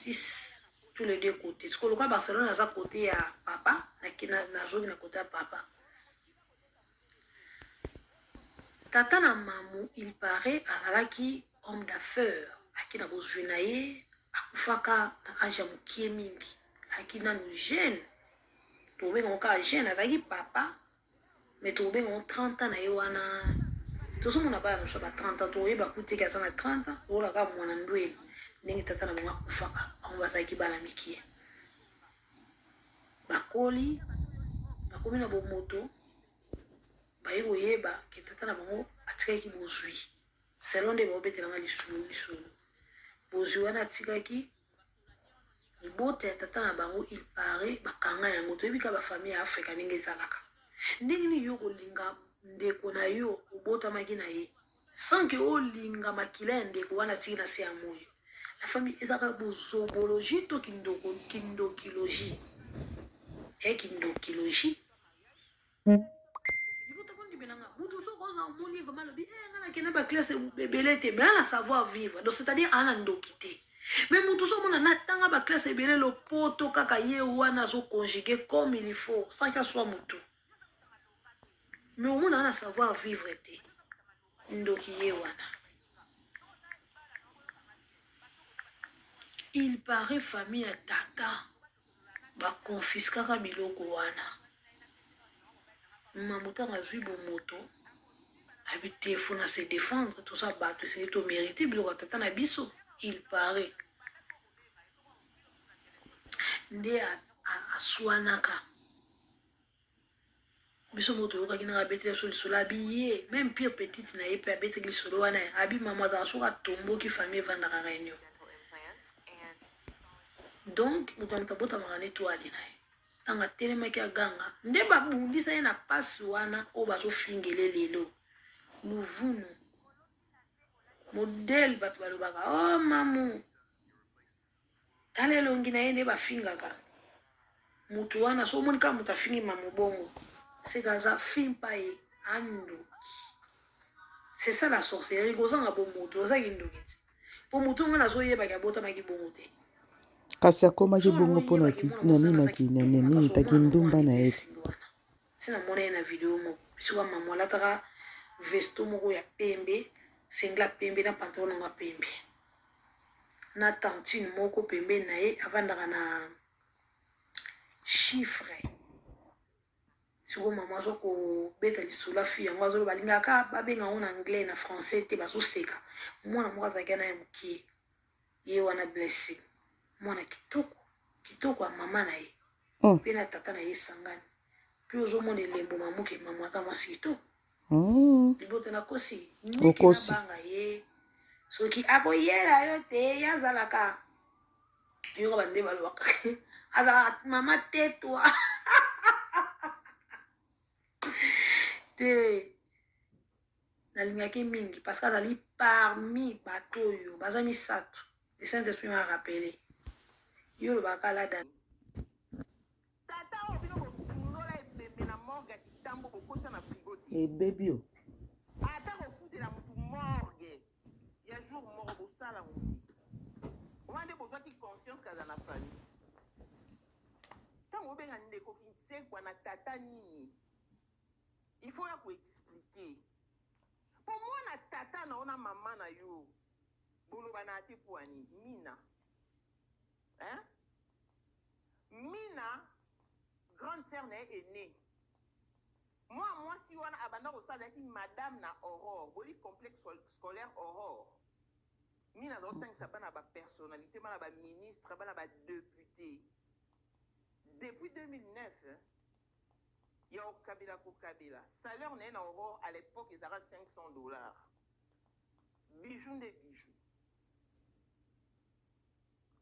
justice tous les deux côtés. Sikoyo lokola Barcelone aza côté ya papa, nazongi na côté ya papa. Tata na mamu il paraît azalaki homme d'affaires, aki na bozwi na ye, akufaka na age ya mokie mingi, aki nanu jeune, tokobenga ngo kaka jeune, azalaki papa mais tokobenga ngo 30 ans na ye wana. Tozomona bana na biso ba 30 ans, tokoyeba kuteki aza na 30 ans, lokola kaka mwana ndwele ndenge tata na bango akufaka, bango bazalaki bana mikie, bakoli, bakomi na bomoto, baye koyeba ke tata na bango atikaki bozwi. Selon nde baobetelanga lisolo lisolo, bozwi wana atikaki libota ya tata na bango, il paraît bakanga yango. Toyebi kaka bafamille ya Afrika ndenge ezalaka. Ndenge nini yo kolinga ndeko na yo obotamaki na ye sans ke olinga makila ya ndeko wana atiki na se ya moyo? La famille ezalaka bozobologie to kindoko, kindokilogie, e kindokilogie. Libota kondimelanga mutu soki oza omoni vraiment alobi eh, nga nakende ba classe ebele te, mais ana savoir vivre, donc c'est-à-dire ana ndoki te. Mais mutu so omona natanga ba classe ebele lopoto kaka ye wana azo conjuguer comme il faut sans qu'aswa mutu, mais omona ana savoir vivre te, ndoki ye wana. Il paraît famille ya tata bakonfiskaka biloko wana. Mamu ntango azwi bomoto abi te, fo na se défendre, toza bato, esengeli tomérite biloko ya tata na biso. Il paraît nde aswanaka biso moko toyokaki nanga abeteli biso lisolo, abi ye même pire petite na ye mpe abetaki lisolo wana. Abi mama azalaka soki atomboki, famille evandaka réunion. Donc moto ya moto abotamaka na étoile na ye. Ntango atelemaki aganga, nde babundisa ye na pasi wana oyo bazofingele lelo luvunu modele. Bato balobaka: "Oh mamu, tala elongi na ye." Nde bafingaka motu wana. So omoni kaka moto afingi mamu bongo, seka aza fimpa ye andoki. C'est ça la sorcellerie, kozanga bomoto. Ozaki ndoki te, po motu ngo nazoyebaki abotamaki bongo te. Kasi akomaki bongo mpona na nini? Na nini? Taki ndumba na ye te. Se namona ye na video moko bisika mamu alataka vesto moko ya pembe, singlet pembe na pantalon nango ya pembe, na tantine moko pembeni na ye avandaka na chiffre. Sikoyo mama aza kobeta lisolo afi yango, azoloba alingaka babenga yango na anglais, na français te. Bazoseka. Mwana moko azalaki na ye mokie, ye wana Blessing, mwana kitoko kitoko ya mama na ye mpe na tata na ye esangani. Mpe ozomona elembo mamuke, mama aza mwasi kitoko. Libota, nakosi niki? Okosi. Nabanga ye soki akoyela yo te. Ye azalaka yoka bande balobaka azalaka mama tetwa te. Nalingaki mingi parce que azali parmi bato oyo baza misato. Le saint esprit m'a rappelé yo olobaka lada. Tata oyo bino bosundola ebembe na morgue ya Kitambo, bokotisa na frigo te. Ebebi o. Ata kofutela mutu morgue ya jour moko, bosala ngo te. Wana nde bozwaki conscience kaza na famille. Ntango obenga ndeko Kinsekwa na tata nini, il faut ya koexpliquer mpo mwana tata na yo na mama na yo boloba na te. Mpo ani Mina, hein? Mina, grande sœur na ye aîné, mwa mwasi wana abanda kosala, azalaki madame na Aurore boli, complexe scolaire Aurore. Mina azotangisa bana bapersonnalité, bana baministre, bana badéputé depuis 2009 ya kokabela kokabela. Salaire na ye na Aurore à l'époque ezalaka 500 $. Bijou nde bijou,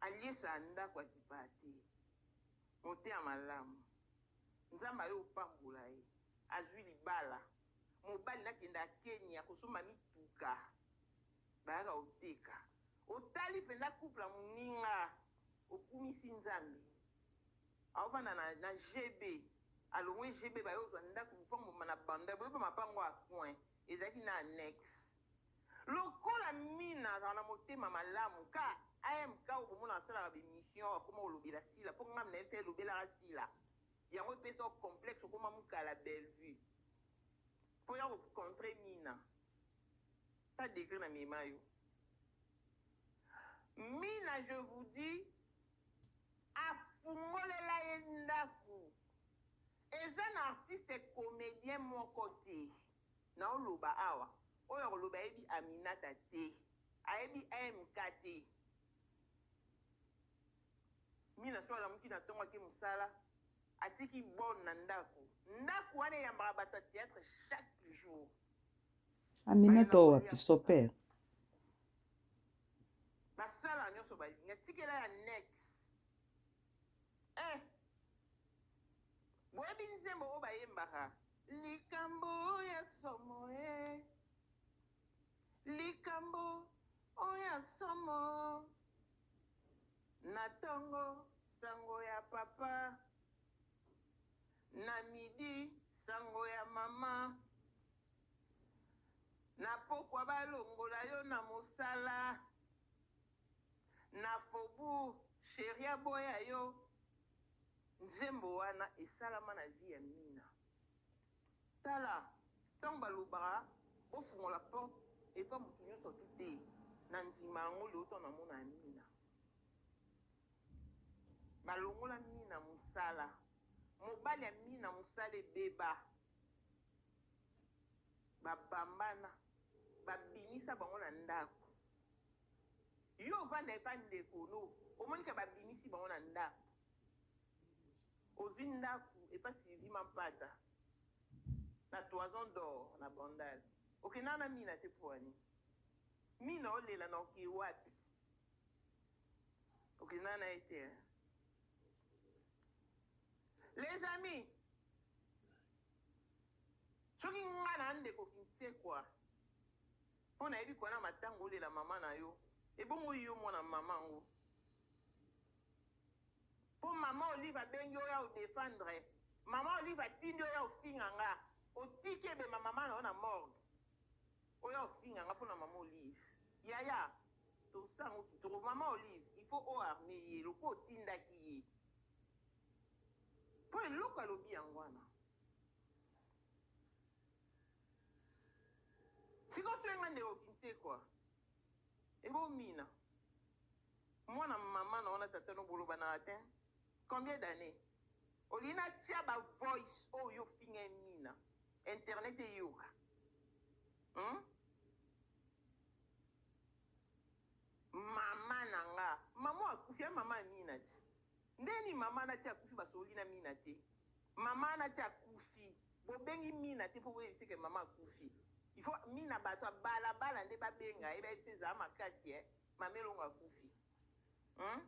aliesa ndako, akipa te, motema malamu. Nzambe aye opambola ye, azwi libala, mobali nakenda Kenya kosomba mituka, bayaka koteka. Otali mpenza couple ya moninga, okumisi Nzambe. Aovanda na GB, alongwe GB, baye ozwa ndako lupango na banda boyeba mapango ya coin ezalaki na annexe. Lokola Mina azala na motema malamu ka. AMK okomona asalaka ba emission akoma kolobela Sila po nga nayebisa ye lobelaka Sila yango epesa yo complexe okoma mukala Bellevue po ya ko contre Nina ta degre na mema yo Mina je vous dis afungolela ye ndaku eza na artiste comedien moko te Naoloba awa oyo akoloba ayebi Aminata te ayebi AMK te Mina soki alamuki na tongo ake musala atiki bonne na ndaku ndaku wana eyambaka batu ya theatre chaque jour. Aminata oyo wapi soper? Basala nyonso balingi atikela ya nex eh Boyebi nzembo oyo bayembaka? Likambo ya somo e, likambo oyo ya somo, na tongo sango ya papa, na midi sango ya mama, na pokwa balongola yo na mosala, na faubourg cherie aboya yo. Nzembo wana esalama na vie ya Mina. Tala tango balobaka bofungola porte epa mutu nionso tout te na ndima yango lelo tango na mona Amina. Balongola Mina musala. Mobali ya Mina musala ebeba. Ba bambana. Ba bimisa bango na ndaku. Yo ovanda epa ndeko no omoni ke ba bimisi bango na ndaku. Ozui ndaku epa Sylvie Mampata na toison d'or na Bandal. Okendaka na Mina te pua nini? Mina olela na oke wapi? Okendaka na ye te hein? Les amis, soki nga na ndeko Kinsekwa po nayebi kwa na matanga olela mama na yo, ebongo yo mwana mama yango Po maman olive abengi oya o defendre, maman olive atindi oya ofinga nga, otiki ebemba maman na yo na morgue oya ofinga nga pona maman olive. Yaya tosala ngo kitoko maman olive il faut o arme ye lokola otindaki ye po eloko alobi yango wana. Sikoyo soki nga ndeko Kinsekwa ebomina Mwana maman na yo na tata no bolobanaka tein combien d'annees olingi na tia ba voice oyo yo ofinga ye Nina internet eyoka hum maman na nga maman oyo akufi ya maman ya Nina ti ndenge nini maman na ti akufi basololi na Mina te maman na ti akufi bobengi Mina te po boyebise ke maman akufi il faut Mina bato ya balabala nde babenga ye bayebisa ezala makasi eh Mama elongo akufi hum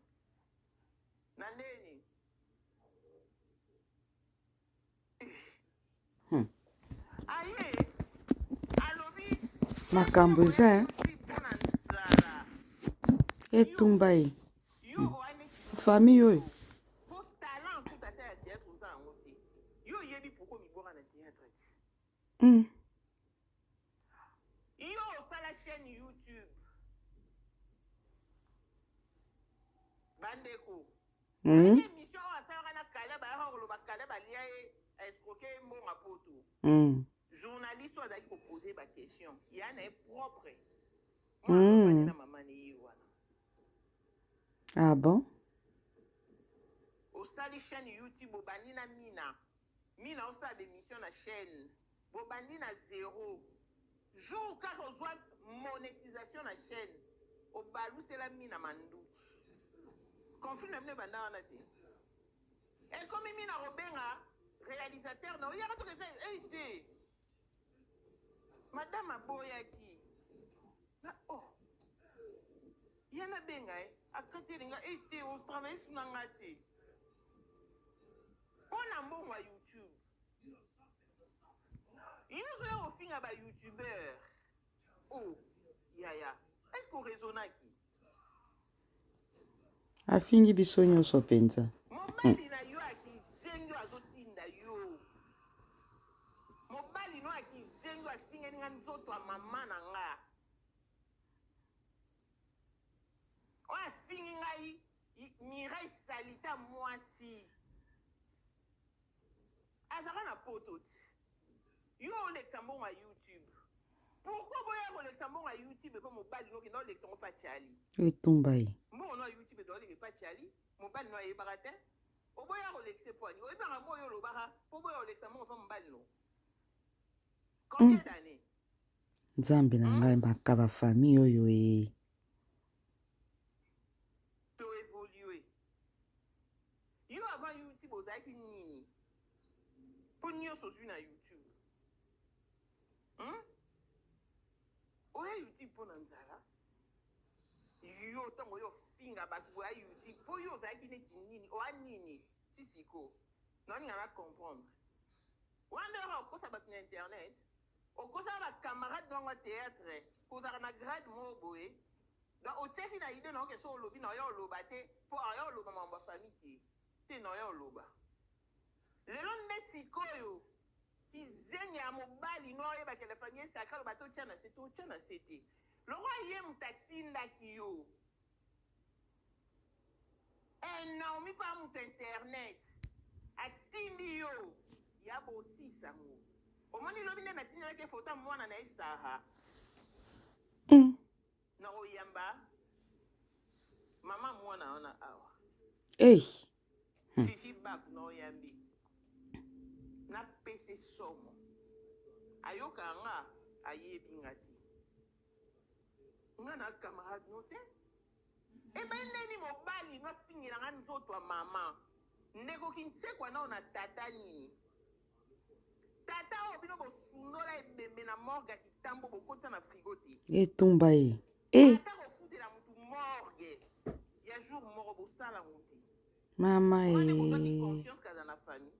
na ndeni Aye alobi makambo eza eh? Etumba ye famille oyo. Po talent kuta ata ya théâtre oza yango te. Yo oyebi pourquoi mibwaka na théâtre ti. Yo osala chaîne YouTube. Bandeko. Émission oyo asalaka na Caleb ayaka koloba Caleb alia ye escroquer ye mbongo ya poto. Journaliste oyo azalaki koposer ba question ya na ye propre. Mwana na mama na ye wana. Ah bon? Osali chaîne YouTube obandi na Mina. Mina osala ba emission na chaîne. Bobandi na zero. Jour kaka ozwa monetisation na chaîne, obalusela Mina manduki. Conflit na bino ebanda wana te. Ekomi Mina kobenga realisateur na oyaka toka eza ei te. Madame aboyaki. Na oh. Ya nabenga ye, akateli nga ei te, otravailler su na nga te. Mpo na mbongo ya YouTube. Yo ozoya kofinga ba youtubeur oh yaya est ce que oraisonnaki? Afingi biso nyonso mpenza. Mobali na yo ya kizengi oyo azotinda yo, mobali no ya kizengi oyo afingeli nga nzoto ya mama na nga, oyo. ngai Mireille salita mwasi azalaka na poto ti yo olekisa mbongo ya YouTube. Pourquoi boya kolekisa mbongo ya YouTube epa mobali no okenda olekisa ngo pa Charlie? Etumba ye. Mbongo no ya YouTube ezalaka epa Charlie, mobali no ayebaka te. Oboya kolekisa epo nini? Oyebaka yango oyo olobaka po oboya kolekisa mbongo epa mobali no. Combien d'années? Nzambe na ngai makaba famille oyo ee. To evoluer. Yo avant YouTube ozalaki nini? Po nionso ozui na YouTube. Hum? Oya YouTube po na nzala? Yo tango oyo ofinga batu oya YouTube po yo ozalaki neti nini? Oa nini? Ti siko. Naolinga na comprendre. Wana nde oyaka kokosa batu na internet? Okosaka ba camarade no yango ya theatre kozalaka na grade moko boye donc otiaki na idee na yo ke soki olobi na oya oloba te po aya oloba makambo ya famille te te na oya oloba lelo nde sikoyo kizengi ya mobali no oyeba ke la famille sacre aloba totia na se totia na se te lokola ye moto atindaki yo. Eh Naomi pa mutu internet atindi yo ya bosisa ngo omoni lobi nde natindelaki ye photo ya mwana na ye Sarah na koyamba mama mwana wana awa Hey. Fifi Baku na oyambi na pese somo ayoka nga ayebi nga te nga na camarade no te. Ebele ndeni mobali no afingela nga nzoto ya mama ndeko kintsekwa nao na tata nini tata oyo bino bosundola ebembe na morgue ya kitambo bokotisa na frigo te Etumba ye. Eh. ata kofutela mutu morgue ya jour moko bosala ngo te Mama wana nde bozwaki eh. conscience kaza na famille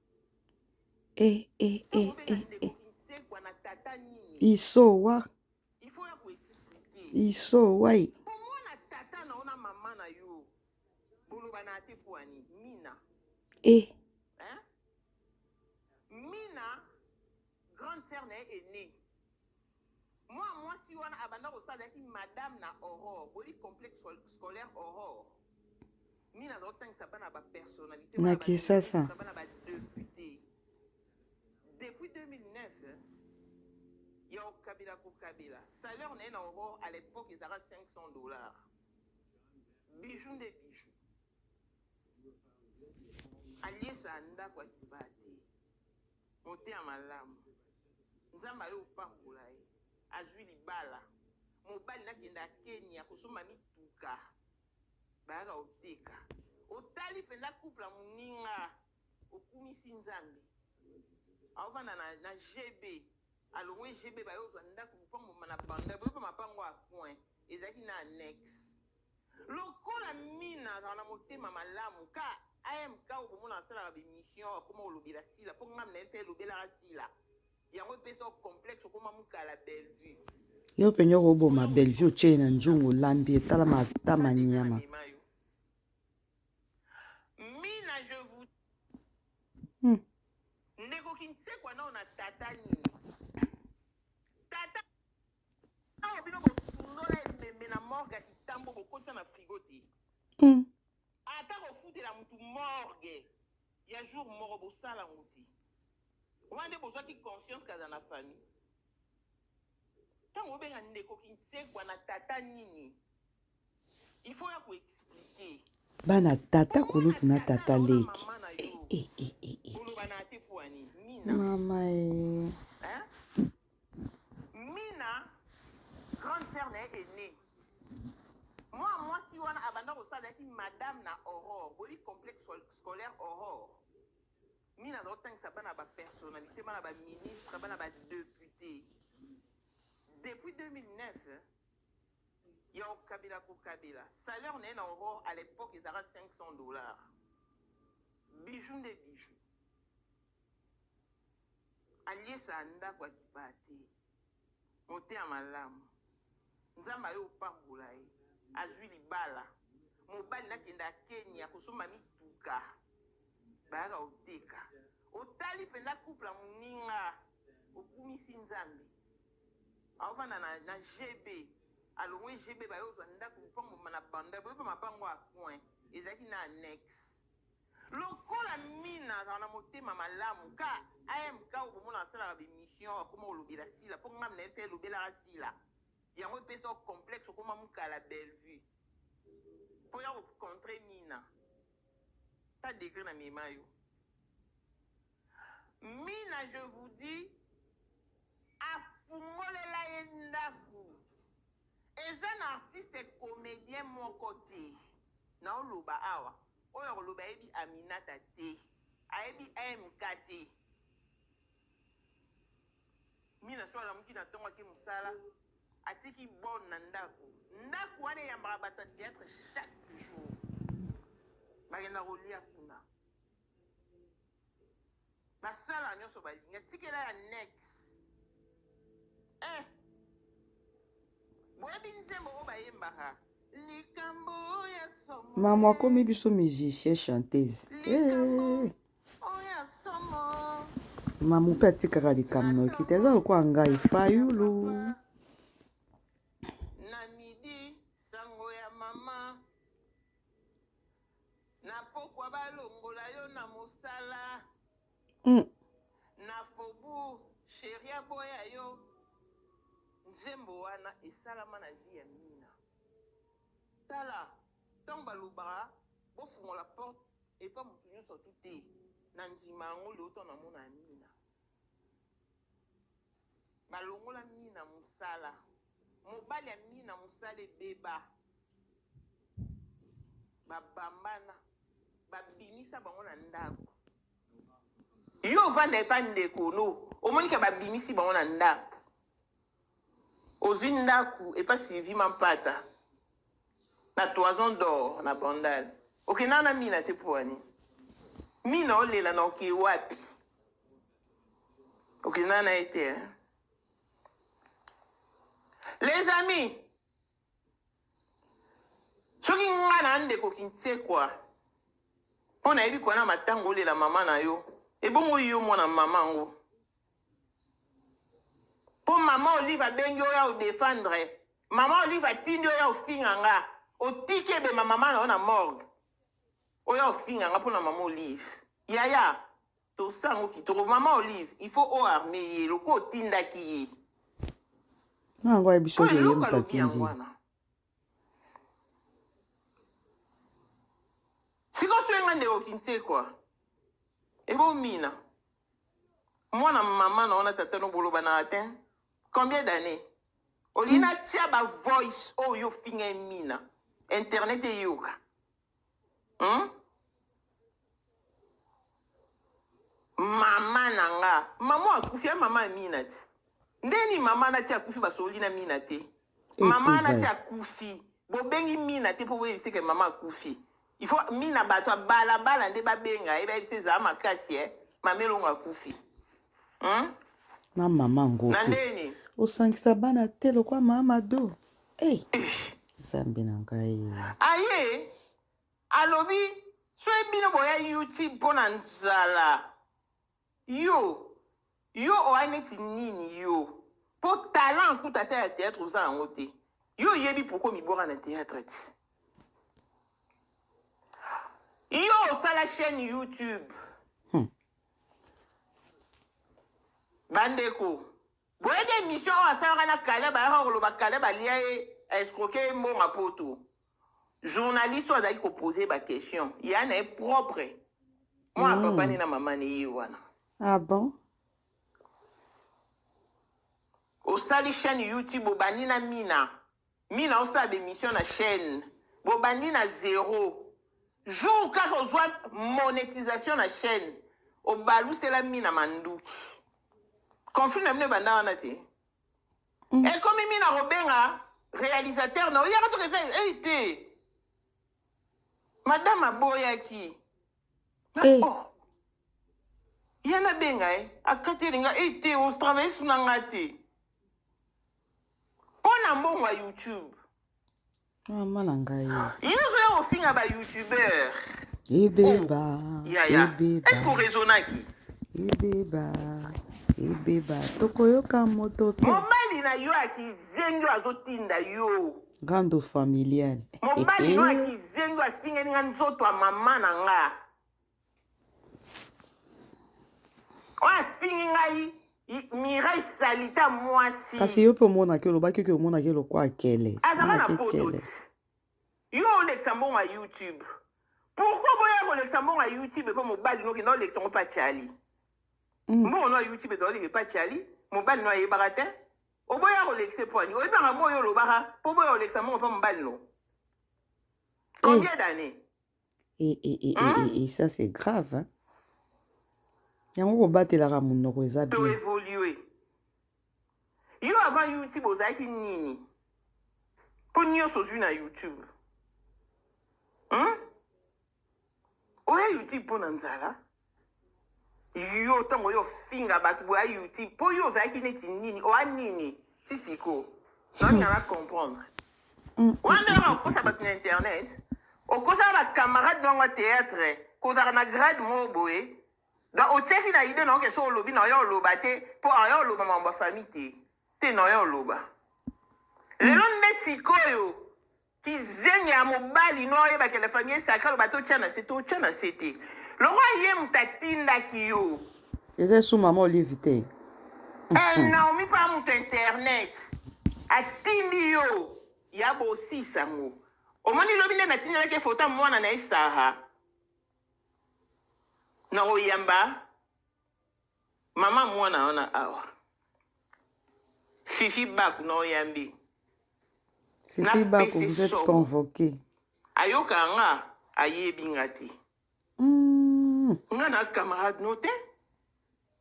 Eh eh ntango eh obenga eh ndeko eh. kintsekwa na tata nini Isowa. Il faut ya ko expliquer. Iso wai. Po mwana tata na yo na mama na yo bolobana te pua nini? Mina. Eh. Hein? Mina grande sœur na ye aînée. Mwa mwasi wana abanda kosala azalaki madame na Aurore. Boyebi complexe scolaire Aurore? Mina azalaki kotangisa bana ba personnalité, Na bana ba Kisasa. ministre, bana ba député. Depuis 2009 ya kokabela kokabela salaire na ye na Aurore à l'époque ezalaka 500 dollars. Bijou nde bijou, aliesa ndako ya kiba te, motema malamu, Nzambe aye opambola ye, azwi libala, mobali nakende Kenya kosomba mituka bayaka koteka. Otali mpenza couple ya moninga, okumisi Nzambe. Aovanda na GB, alongwe GB, baye ozwa ndako lupango na banda boyopa mapango ya coin ezalaki na annexe. Lokola Mina azalaka na motema malamu ka amk oyo bomona asalaka bémission, akoma kolobela Sila mpo ngam na ye se elobelaka Sila, yango epesa complexe, okoma mokala Bellevue. Yo mpenza okoboma Bellevue, otie na nzungu, olambi, etala matama nyama. Mina, je vous Ndeko kintsekwa nao na tata nini? Tata oyo bino bosundola ebembe na morgue ya kitambo bokotisa na frigo te. Ata kofutela mutu morgue ya jour moko bosala ngo te. Wana nde bozwaki conscience kaza na famille. Ntango obenga ndeko kintsekwa na tata nini? Il faut ya koexpliquer. Bana tata kulutu na tata leki. Eh, eh, eh, eh. Bolobana te po ani? Mina. Mama eh. Hein? Mina grande sœur na ye aînée. Mwa mwasi wana abanda kosala azalaki madame na Aurore. Boyebi complexe scolaire Aurore? Mina azalaki kotangisa bana ba personnalité, bana ba ministre, bana ba député. Depuis 2009 ya kokabela kokabela salaire na ye na Aurore à l'époque ezalaka 500 dollars. Bijou nde bijou, aliesa ndako ya kiba te, motema malamu, Nzambe aye opambola ye, azwi libala, mobali nakende Kenya kosomba mituka bayaka koteka. Otali mpenza couple ya moninga, okumisi Nzambe. Aovanda na GB. Alongwe GB baye ozwa ndako lupango na banda boye mpe mapango ya coin ezalaki na annexe. Lokola Mina azalaka na motema malamu ka AMK oyo bomona asalaka ba emission akoma kolobela Sila mpo ngam na yebisa ye lobelaka Sila yango epesa yo complexe okoma mukala Bellevue mpo ya ko contrer Mina ta degre na mema yo Mina je vous dis afungolela ye ndaku eza na artiste comedien moko te naoloba awa oyo akoloba ayebi Aminata te ayebi AMK te Mina so alamuki na tongo ake musala atiki bonne na ndaku ndaku wana eyambaka bato ya theatre chaque jour bakenda kolia kuna Basala nionso balingi atikela ya nex eh boyebi nzembo oyo bayembaka likambo ya somo Mamu akomi biso musicien chanteuse. Likambo Eh. oyo ya somo Mamu mpe atikaka likambo noki te, eza lokola ngai ya Fayulu. papa na midi sango ya mama Na pokwa balongola yo na mosala. Na faubourg cherie aboya yo. Nzembo wana esalama na vie ya Mina. Tala tango balobaka bofungola porte epa mutu nionso tout te. Na ndima yango lelo tango namona Mina. Balongola Mina musala. Mobali ya Mina musala ebeba. Ba bambana ba bimisa bango na ndaku. Yo ovanda epa ndeko no omoni ke ba bimisi bango na ndaku. Ozui ndaku epa Sylvie Mampata na Toison d'or na Bandal. Okendaka na Mina te poa nini? Mina olela na oke wapi? Okendaka na ye te hein? Les amis, Soki nga na ndeko kintsekwa po nayebi koya na matanga olela mama na yo ebongo yo mwana mama ngo po mama olive abengi oya odefendre mama olive atindi oya ofinga nga otiki ebema mama na yo na morgue oya ofinga nga pona mama olive yaya tosa yango kitoko mama olive il faut o arme ye lokola otindaki ye Na yango ayebi po soki ye eloko moto alobi atindi yango ye. wana sikoyo soki nga ndeko kinsekwa ebomina mwana mama na wana tata no bolobanaka te combien d'année olingi natia ba voice oyo ofinga ye mina internet eyoka Hum? Mama na nga mama akufi ya mama ya mina ti ndeni mama na ti akufi basololi na mina te mama na ti akufi bobengi mina te mpo boyebise ke mama akufi il faut mina bato ya balabala nde babenga ye bayebisa ezala makasi e mama elongo akufi hmm? Na mama ngo na pe ndeni osangisa bana te lokwa mama mado hey. Nzambe na ngai. Aye alobi soki bino boya youtube mpo na nzala yo yo oya neti nini yo mpo talent kuta ata ya theatre oza yango te yo oyebi pourquoi omibwaka na theatre te yo osala chaîne youtube Bandeko boyebi emission oyo asalaka na Caleb ayaka koloba Caleb alia ye a escroquer ye mbongo ya poto journaliste oyo azalaki ko poser ba question ya na ye propre mwana papa ne na mama ne ye wana. Ah bon? Osali chaîne YouTube obandi na Mina Mina osala ba emission na chaine bobandi na zero jour kaka ozwa monetisation na chaine obalusela Mina manduki conflit na bino ebanda wana te ekomi Mina kobenga realisateur na oyaka toka eza ei te madame aboyaki na Eh. oh ye nabenga ye akati elinga ei te ostravaille su na nga te Mpo na mbongo ya YouTube. Mama na ngai. Yo ozoya kofinga ba youtubeur. Ebeba. Oh, yaya. Ebeba. Est-ce qu'on raisonnaki? Ebeba. Ebeba. Tokoyoka moto te. Mobali Mobali na yo ya kizengi oyo azotinda yo. Rando familial. Mobali no ya kizengi oyo afingeli nga nzoto ya mama na nga. Oyo afingi ngai Mireille salita mwasi. Kasi yo mpe omonaki olobaki oke omonaki lokwa kele. Azalaka na poto. Yo olekisa mbongo ya YouTube. Pourquoi boya kolekisa mbongo ya YouTube epa mobali no okenda olekisa ngo pa Charlie? Mbongo no ya YouTube ezalaki epa Charlie, mobali no ayebaka te. Oboya kolekisa epo ani? Oyebi makambo oyo olobaka po oboya kolekisa mbongo epa mobali no? Combien d'années? Et, et, et, et, et, et ça c'est grave hein? Yango kobatelaka monoko eza To bien. évoluer. Yo avant YouTube ozalaki nini? Po nyonso ozwi na YouTube. Hmm? Oya YouTube mpo na nzala? Yo ntango oyo ofinga bato boya YouTube mpo yo ozalaki neti nini? Oa nini? Ti siko. Naolinga na comprendre. Wana nde kaka okosa bato na internet. Okosaka ba camarade na yango ya théâtre. Kozalaka na grade moko boye. Donc otiaki na idée na yo ke soki olobi na oya oloba te mpo aya oloba makambo ya famille te. Te na oya oloba. Lelo nde sikoyo kizengi ya mobali no oyeba ke la famille est sacrée aloba totia na se totia na se te. Lokola ye moto atindaki yo. Eza esu mama Olive te. Eh, Naomi pa moto internet atindi yo ya bosisa yango. Omoni lobi nde natindelaki ye foto ya mwana na ye Sarah. Nakoyamba mama mwana wana awa. Fifi Baku na oyambi. Fifi Baku, Napesi vous êtes somo. convoqué. Ayoka nga ayebi nga te. Nga na camarade no te.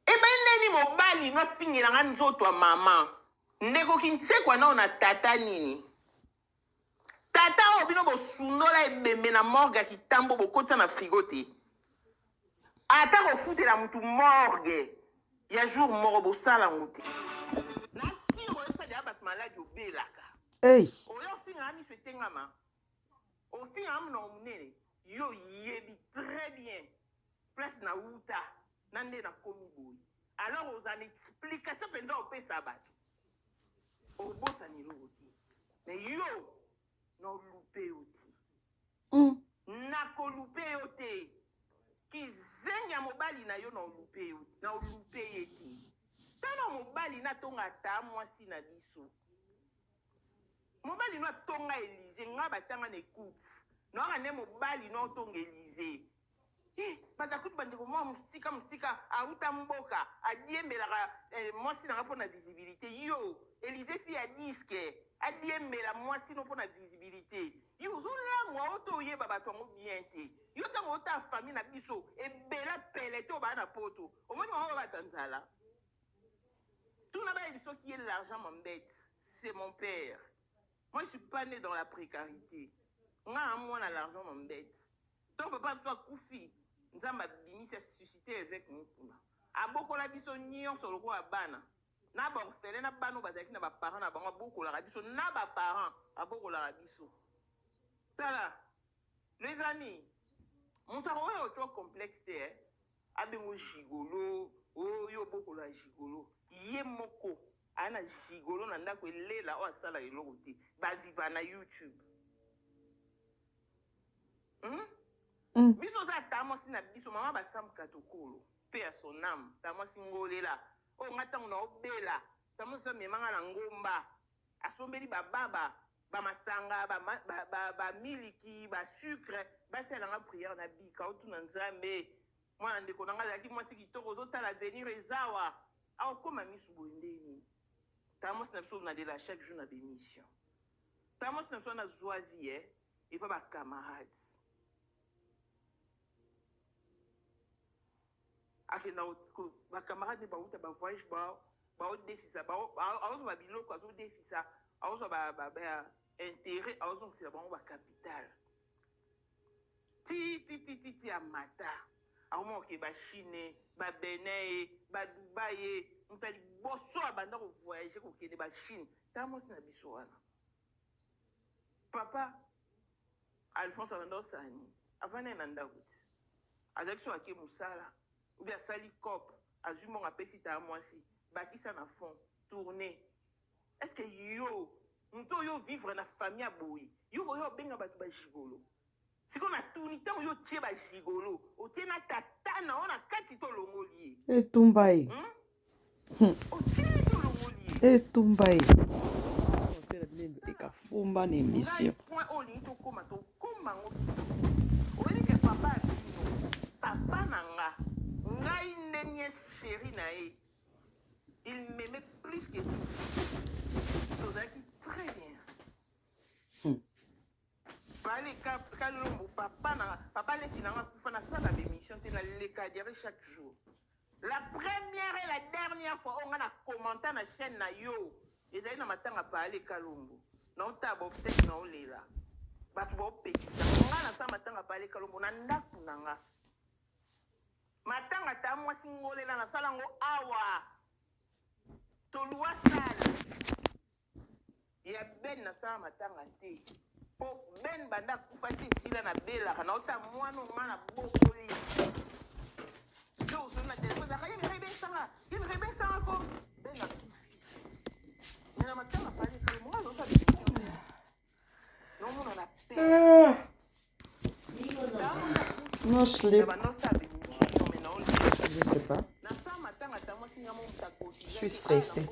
Ebe ndeni mobali no afingela nga nzoto ya mama. Ndeko kintsekwa nao na tata nini? Tata oyo bino bosundola ebembe na morgue ya kitambo bokotisa na frigo te. Ata kofutela mutu morgue ya jour moko bosala ngo te. Na sure oyebisa deja bato maladi obelaka. Hey. Oyo ofingaka miso etengama. Ofingaka monoko monene. Yo oyebi très bien place na wuta na nde nakomi boye. Alors oza na explication mpenza opesa bato. Obosani eloko te. Mais yo na olupe yo te. Nakolupe yo te. Kizengi ya mobali na yo na olupe yo te. Na olupe ye te. Tala mobali na tonga ata mwasi na biso. Mobali no atonga Elysée, nga batianga na écoute. Naoka nde mobali no otonga Elysée. Eh, baza kutu bandeko mwa mosika mosika auta mboka adiembelaka eh, mwasi na nga mpo na visibilité. Yo Elysée fi ya disque adiembela mwasi no mpo na visibilité. Yo ozolangwa oyo to oyeba bato yango bien te. Yo ntango ota famille na biso ebela pele te obaa na poto omoni bango babata nzala. Tuna bayebi soki ye l'argent m'embête, c'est mon père. Moi je suis pas né dans la précarité. Nga na mwana l'argent m'embête. Tant papa biso akufi, Nzambe abimisi asuscité évêque Mukuna. Abokola biso nyonso lokola bana. Na ba orphelin na bana oyo bazalaki na ba parents na bango abokolaka biso na ba parents abokolaka biso. Tala les amis, moto akoki kotia complexe te eh. Abengo gigolo, oyo obokola gigolo. Ye moko aya na gigolo na ndako elela oyo asala eloko te. Ba viva na YouTube. Biso oza ata mwasi na biso mama basamka tokolo pe ya son âme ta mwasi ngolela oyo nga ntango na obela ta mwasi amemanga na ngomba asombeli bababa bamasanga bamiliki ba basucre basalanga prière na bika otuna Nzambe mwana ndeko na nga azalaki mwasi kitoko ozotala avenir ezawa akokóma misu boye ndeni ta mwasi na biso nalela chaque jour na bémission ta mwasi na biso wana zwa vie eh, epa bacamarade akenda bacamarade bauta bavoyage baodefisa aozwa biloko azodefisa aozwa ba intérêt aozongisela bango bacapital ti ti ti ti ti amata akoma koke bachine babenin ye badubai ye moto ya liboso abanda kovoyage kokende bachine ta mwasi na biso wana papa Alphonse abanda osala nini avandi na ndako te azalaki so ake mosala obi asali cop azwi mbongo apesi taa mwasi bakisa na fond tourne. Est ce que yo moto oyo vivre na famille ya boye, yo koya obenga bato ba gigolo? Sikoyo natuni, ntango yo otie ba gigolo, otie na tata na yo na kati to olongoli ye? Etumba ye. Otie ye to olongoli ye? Etumba ye. Ekafumba na émission. Point oyo olingi tokóma, tokóma yango. Oyebi ke papa ya bino, papa na nga, ngai nde nièce chérie na ye, il m'aimait plus que tout, tozalaki très bien. Pale Kalombo, papa na papa leki na nga kufa, nasala bémission te, naleka diarrhée chaque jour. La première et la dernière fois oyo nga na commenta na chaîne na yo ezali na matanga Pale Kalombo. Naotala baobsèques, naolela, bato baopekisa nga. Nasala matanga Pale Kalombo na ndako na nga, matanga ta mwasi ngolela, nasala yango awa, toluwa sale ya Ben. Nasala matanga te mpo Ben banda akufa te, esila nabelaka, naota mwana nga na bokoli yo osoli na telefone, ezalaka ye mirai besanga, ye mirai besanga ko Ben akufi. Me na matanga Pale Kalombo, nga naota nomona na pe. No sleep. Je sais pas. Je suis stressée.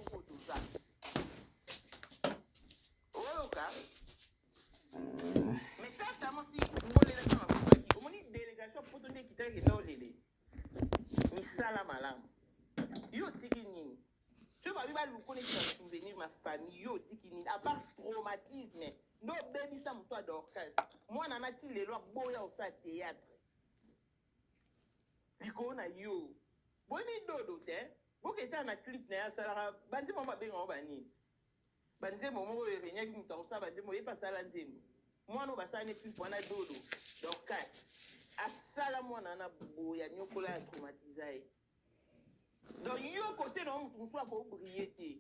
Oyoka, mais tata mwasi ngolela, ntango akufaki, omoni délégation poto nde ekitaki, kenda olele misala malamu. Yo otiki nini? Soki babi baluko neti na souvenir na famille, yo otiki nini à part traumatisme? Nde obebisa moto ya Dorcas, mwana nati lelo aboya osala théâtre likolo na yo. Boyebi dodo te, boketala na clip na ye, asalaka banzembo mo babengango banini, banzembo moko oyo erenyaki moto akosala banzembo, ye mpe asala nzembo. Mwana oyo basala ne clip wana, dodo Dorcas asala mwana wana boye, anyokola ya traumatiza ye. Donc yo kote na yo, moto mosusu akobrille te.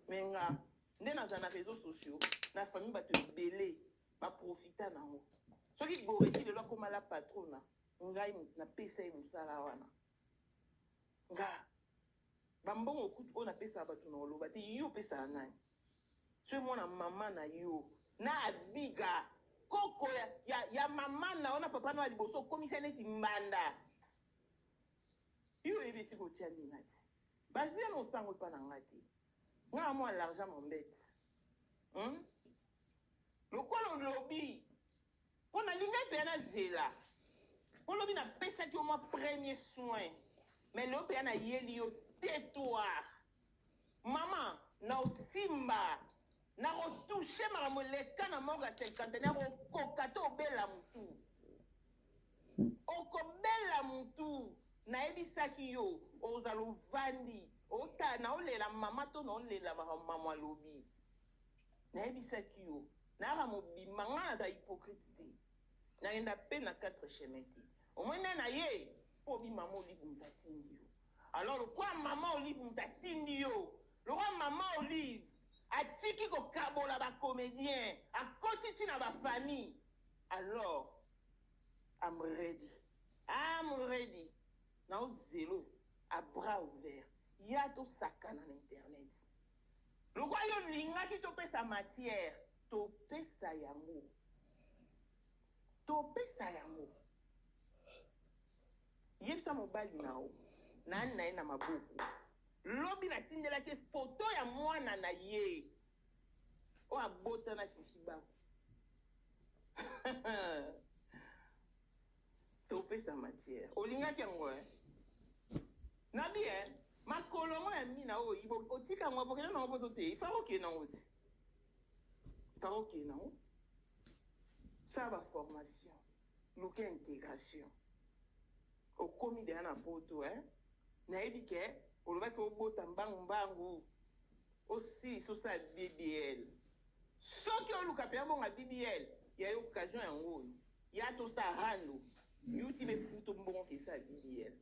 Me nga nde naza na réseaux sociaux na famille, bato ebele baprofita nango. Soki Goreti lelo akóma la patrona, ngai napesa ye mosala wana. Nga bambongo kutu oyo napesaka bato na oloba te. Yo opesaka nani? Soki mwana mama na yo na abiga koko ya mama na yo na papa na yo ya liboso, okomisa neti mbanda. Yo oyebi esika otia nina te, bazwi ya na osango epa na nga te. Nga mwa l'argent m'embête, Lokola olobi mpo nalingai mpenza nazela, mpo lobi napesaki yo mwa premier soin, mais lelo mpenza nayeli yo tais-toi mama, na osimba na kotouche makambo eleka na morgue ya Cinquantenaire, okoka te, obela motu, okobela motu. Nayebisaki yo, ozala ovandi, otala, naolela mama to naolela makambo mama alobi. Nayebisaki yo, nayaka mobimba, nga naza hypocrite te, nakenda mpe na quatre chemin te. Omoi nde na ye mpo obi mama Olive moto atindi yo. Alors lokwa mama Olive moto atindi yo, lokwa mama Olive atiki kokabola bacomédien, akoti ntina bafamille, alors I'm ready, I'm ready. Naozelo à bras ouvert, ya tosakana na internet. Lokwa yo olingaki topesa matière, topesa yango, topesa yango. Yebisa mobali na yo nani na ye na maboko. Lobi natindelaki foto ya mwana na ye oyo abota na Fifi Bako. Topesa matière, olingaki yango, eh? Nabi e makolo yango ya mina oyo otika yango, abokenda nango poto te. Ifaka okende nango ti, ifaka okende nango. Sala baformation, luka intégration. Okomi deya na poto, eh? Nayebi ke olobaki obota mbangu mbangu, osilisa osala BBL. Soki oluka mpenza mbongo BBL ya yo, occasion yango oyo ya tosala rando yuti mefuto mbongo kesala BBL.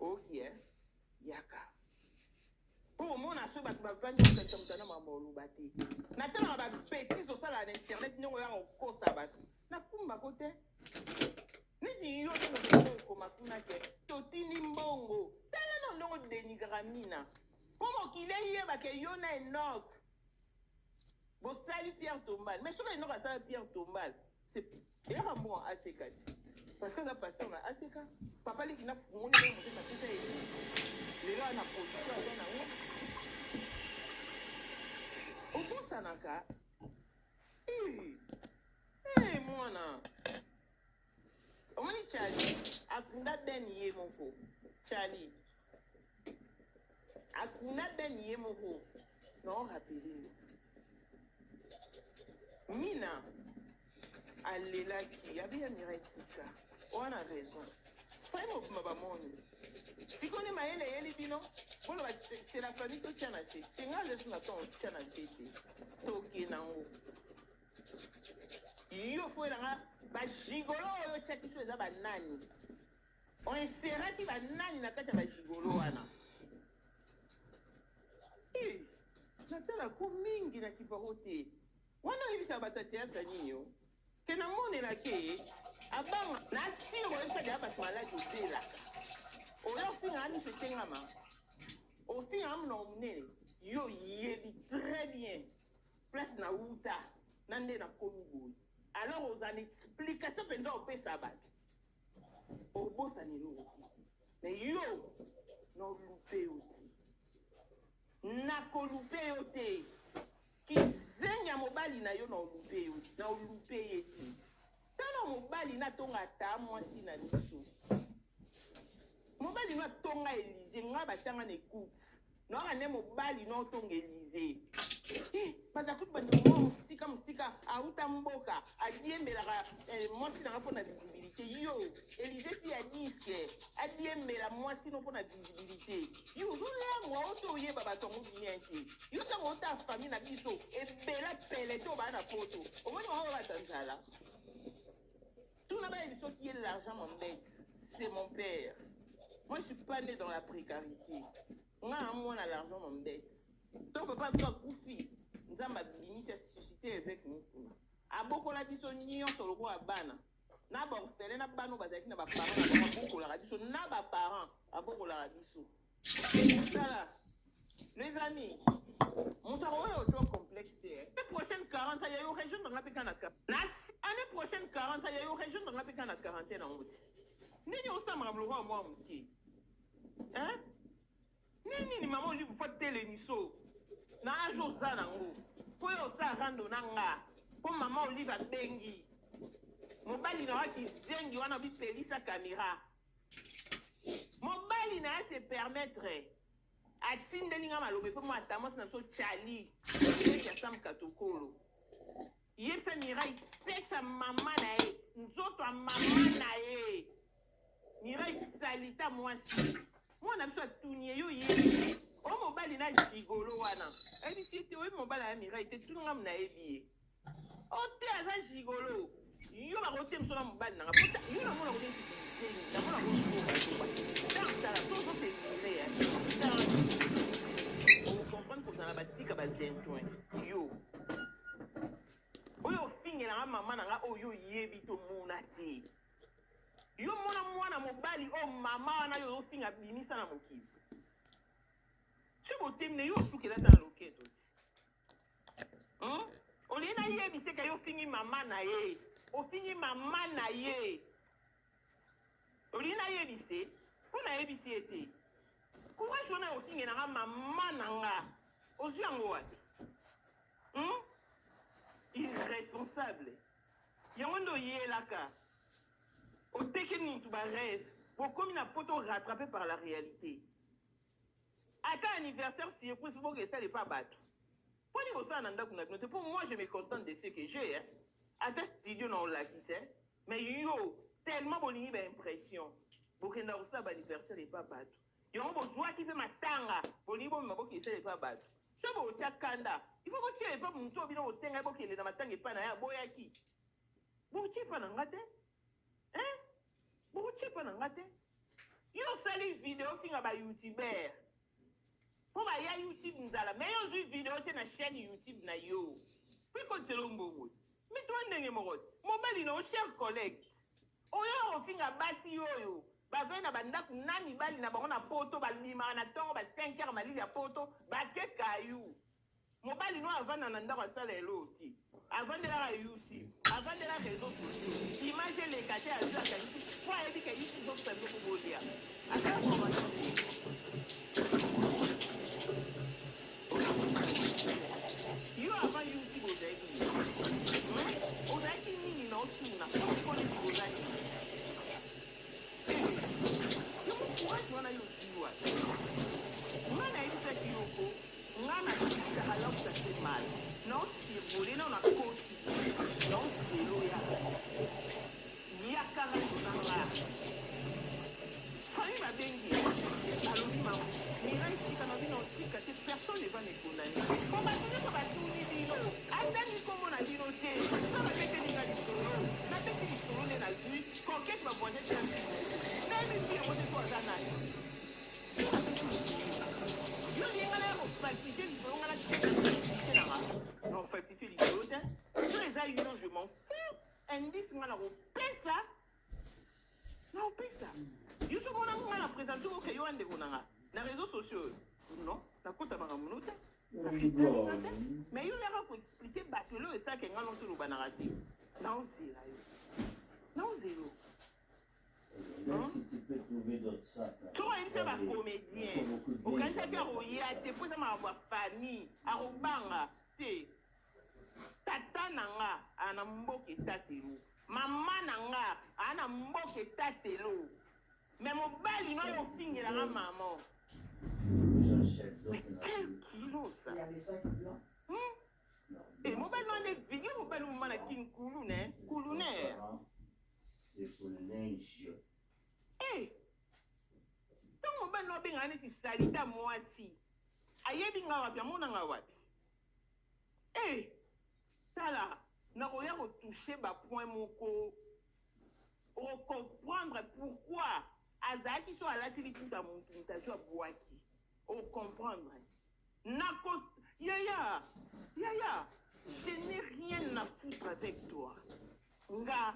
Oki, eh? Yaka mpo omona soki bato bavandi, okanisa moto ana makambo oloba te. Natalaka babêtises osala na internet, ndenge oyaka kokosa bato, nakumbako te. Neti yo te, moto okoma kuna ke totindi mbongo, tala na ndenge odenigraka mina mpo mokili. Mokili eyeba ke yo na Enoch bosali pierre tombale. Mais soki Enoch asala pierre tombale, c'est eyaka mbongo aseka ti. Parce que aza pasteur na aseka. Papa leki na fungoli na motema pesa ye. Lelo ana position aza nango. Obosanaka. Eh, eh mwana. Omoni Charlie akunda Ben ye moko. Charlie akunda Ben ye moko. Na rappeler yo. Mina alelaki abi ya Mireille tika. Wana raison. Fai mobima bamoni. Sikoyo nde mayele eyeli bino boloba c'est la famille totia na se. Te nga aza na temps tia na se te. Toke nango. Yo fo elanga ba gigolo oyo otiaki so eza ba nani? O inseraki ba nani na kati ya ba gigolo wana? Eh, natala ko mingi na kiparo te. Wana oyebisaka bato ya théâtre nini yo? Ke namonelaki abanga na sire oyebisa deya bato maladi obelaka. Oyo ofingaka miso etengama. Ofingaka monoko monene. Yo oyebi très bien place na wuta na nde nakomi boye alors oza na explication mpenza opesa bato obosana eloko te mais yo nolupe yo te nakolupe yo te kizengi ya mobali na yo naolupe yo naolupe ye te tala mobali natonga ata mwasi na biso mobali no atonga Elysée nga batanga na écoute naoka nde mobali no otonga Elysée. Eh, baza kutu bandeko moko mosika mosika auta mboka adiembelaka eh, mwasi nanga mpo na visibilité. Yo Elysée ti ya disque adiembela mwasi no mpo na visibilité. Yo ozolangwa oto oyeba bato yango bien te. Yo ntango ota famille na biso ebela pele te obaa na poto omoni bango bata nzala. Tuna bayebi soki ye l'argent m'embête. C'est mon père. Moi, je suis pas né dans la précarité. Nga mwana l'argent m'embête. Donc papa biso akufi, Nzambe abimisi asuscité évêque Mukuna. Abokola biso nyonso lokola bana. Na baorphelin na bana oyo bazalaki na baparent na bango abokolaka biso na baparent abokolaka biso. Tala, les amis, moto akoya ozwa complexe te. Année prochaine 40 ya yo rejoindre nga mpe kaka na année prochaine 40 ya yo rejoindre nga mpe kaka na quarantaine yango te. Nini osamaka biloko ya mwa moke? Hein? Nini nini mama Olive faut telemiso na age oza nango mpo yo osala rando na nga mpo mama Olive abengi mobali na wa kizengi wana bipelisa kamera mobali na ye se permettre atindeli nga maloba epe mwa ata mwasi na biso Charlie leki ya Sam Katokolo yebisa Mirai sexe ya mama na ye nzoto ya mama na ye Mirai salita mwasi mwana biso atuni ye yo yebi o mobali na gigolo wana ayebisi ye te oyebi mobali ya Mirai te tuna nga nayebi ye o te aza gigolo yo bakote biso na mobali nanga pota yo namona ko neti kizengi namona ko zoba zoba tala sozo se vire ya tala okomprendre kozala batika bazintoin yo oyo ofingelanga mama na nga oyo oyebi tomona te yo mona mwana mobali oyo mama wana yo ozofinga bimisa na mokili so botemine yo osukela ata na loketo Olingi nayebisa ke yo ofingi mama na ye, ofingi mama na ye. Olingi nayebise mpo nayebisi ye te. Courage wana ofingela nga mama na nga, ozwi yango wapi? Hmm? Irresponsable. Yango nde oyelaka. Otekeli mutu ba rêve. Bokomi na poto rattrapé par la réalité. Ata anniversaire surprise boke esala epa batu. Mpo nini bosala na ndako na bino te? Mpo moi je me contente de ce que j'ai hein. Ata studio na olakisa hein. Mais yo tellement bolingi ba impression bokenda kosala ba anniversaire epa batu. Yango bozwaki mpe matanga bolingi bomema bokende esala epa batu. Soki botia kanda il faut botia epa mutu oyo bino bosenga ye bokende na matanga epa na ye aboyaki. Botie epa na nga te. Hein? Bokotia epa na nga te. Yo osali video ofinga ba youtubeur po baya youtube nzala mais yo ozwi video te na chaîne youtube na yo mpe kotisela mbongo mais toi ndenge moko te mobali na yo cher collègue oyo ofinga basi oyo. Bavandi na ba ndaku na mibali na bango na poto, babimaka na tongo ba 5 heures malili ya poto, bake caillou. Mobali no avanda na ndako asala eloko te. Avandelaka YouTube, avandela reseaux sociaux. Image eleka te azui akangisi po ayebi ke YouTube ezopesa bino po bolia. Asala formation te. Yo avant YouTube ozalaki nini? Hum? Ozalaki nini na otuna? Po sikoyo neti boza nini? Eh, yo mo courage wana yo ozui wapi? Nga nayebisaki yo ko Nga na tika alors ça fait mal nao survole nao na koti nao zelo yaka yaka rando na nga famille ba bengi balobi ma Mireille tika na bino tika te personne ne va me condamner po batu nionso batuni bino atangi kombo na bino te nga ba beteli nga lisolo na beti lisolo nde nazui coquette ba voisin tia fille moko nayebi fille yango te soki aza nani. Yo olingi nga naya ko falsifier lisolo nga natika crédibilité na nga na falsifier lisolo te so eza yo je m'en fous indice nga nakopesa nakopesa yo soki omona nga na présente oke yo ndeko na nga na réseaux sociaux non nakota makambo no te parce que etali nga te mais yo yaka koexplike bato eloko esalaka nga no tolobanaka te naozela yo naozela yo Soki oyebisa ba comedien okanisaki akoya te po eza makambo ya famille akobanga te tata na nga aa na mboka etatelo mama na nga aa na mboka etatelo mais mobali no ayo ofingela nga maman mais quel kilo ça hmm? Eh, mobali wana nde video mobali moma na kin kulune kulunaire Eh, ntango mobali no abengaka neti salita mwasi ayebi nga wapi amona nga wapi eh, tala nakoya kotouche bapoint moko ocomprendre pourquoi azalaki so alati liputa mutu mutu azwi abwaki ocomprendre Nako yaya yaya je n'ai rien à foutre avec toi nga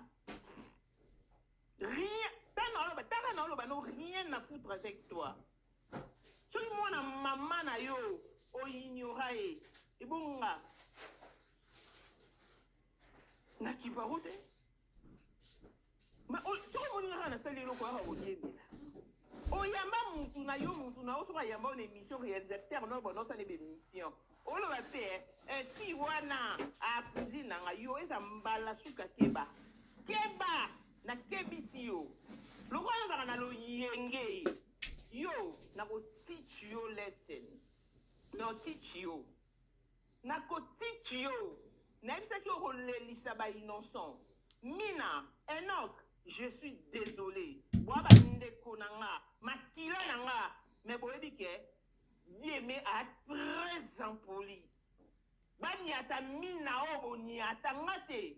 rien tanga oloba tanga na oloba no rien à foutre avec toi soki mwana mama na yo oignora ye ebonga na kiparo te soki omoni kaka nasali eloko yaka koyebela oyamba mutu na yo mutu na yo soki ayamba yo na émission réalisateur no bona osala ba émission oloba te eh, ti wana akuzi na nga yo eza mbala suka keba keba nakebisi yo lokola ozalaka na loyenge yo nakoteach yo lesson nakoteach yo Nako teach yo. Nayebisaki yo okolelisa ba innocent. Mina, Enoch, je suis desole. Boa ba ndeko na nga, makila na nga, mais boyebi ke Dieme a très impoli. Baniata Mina oyo boniata nga te.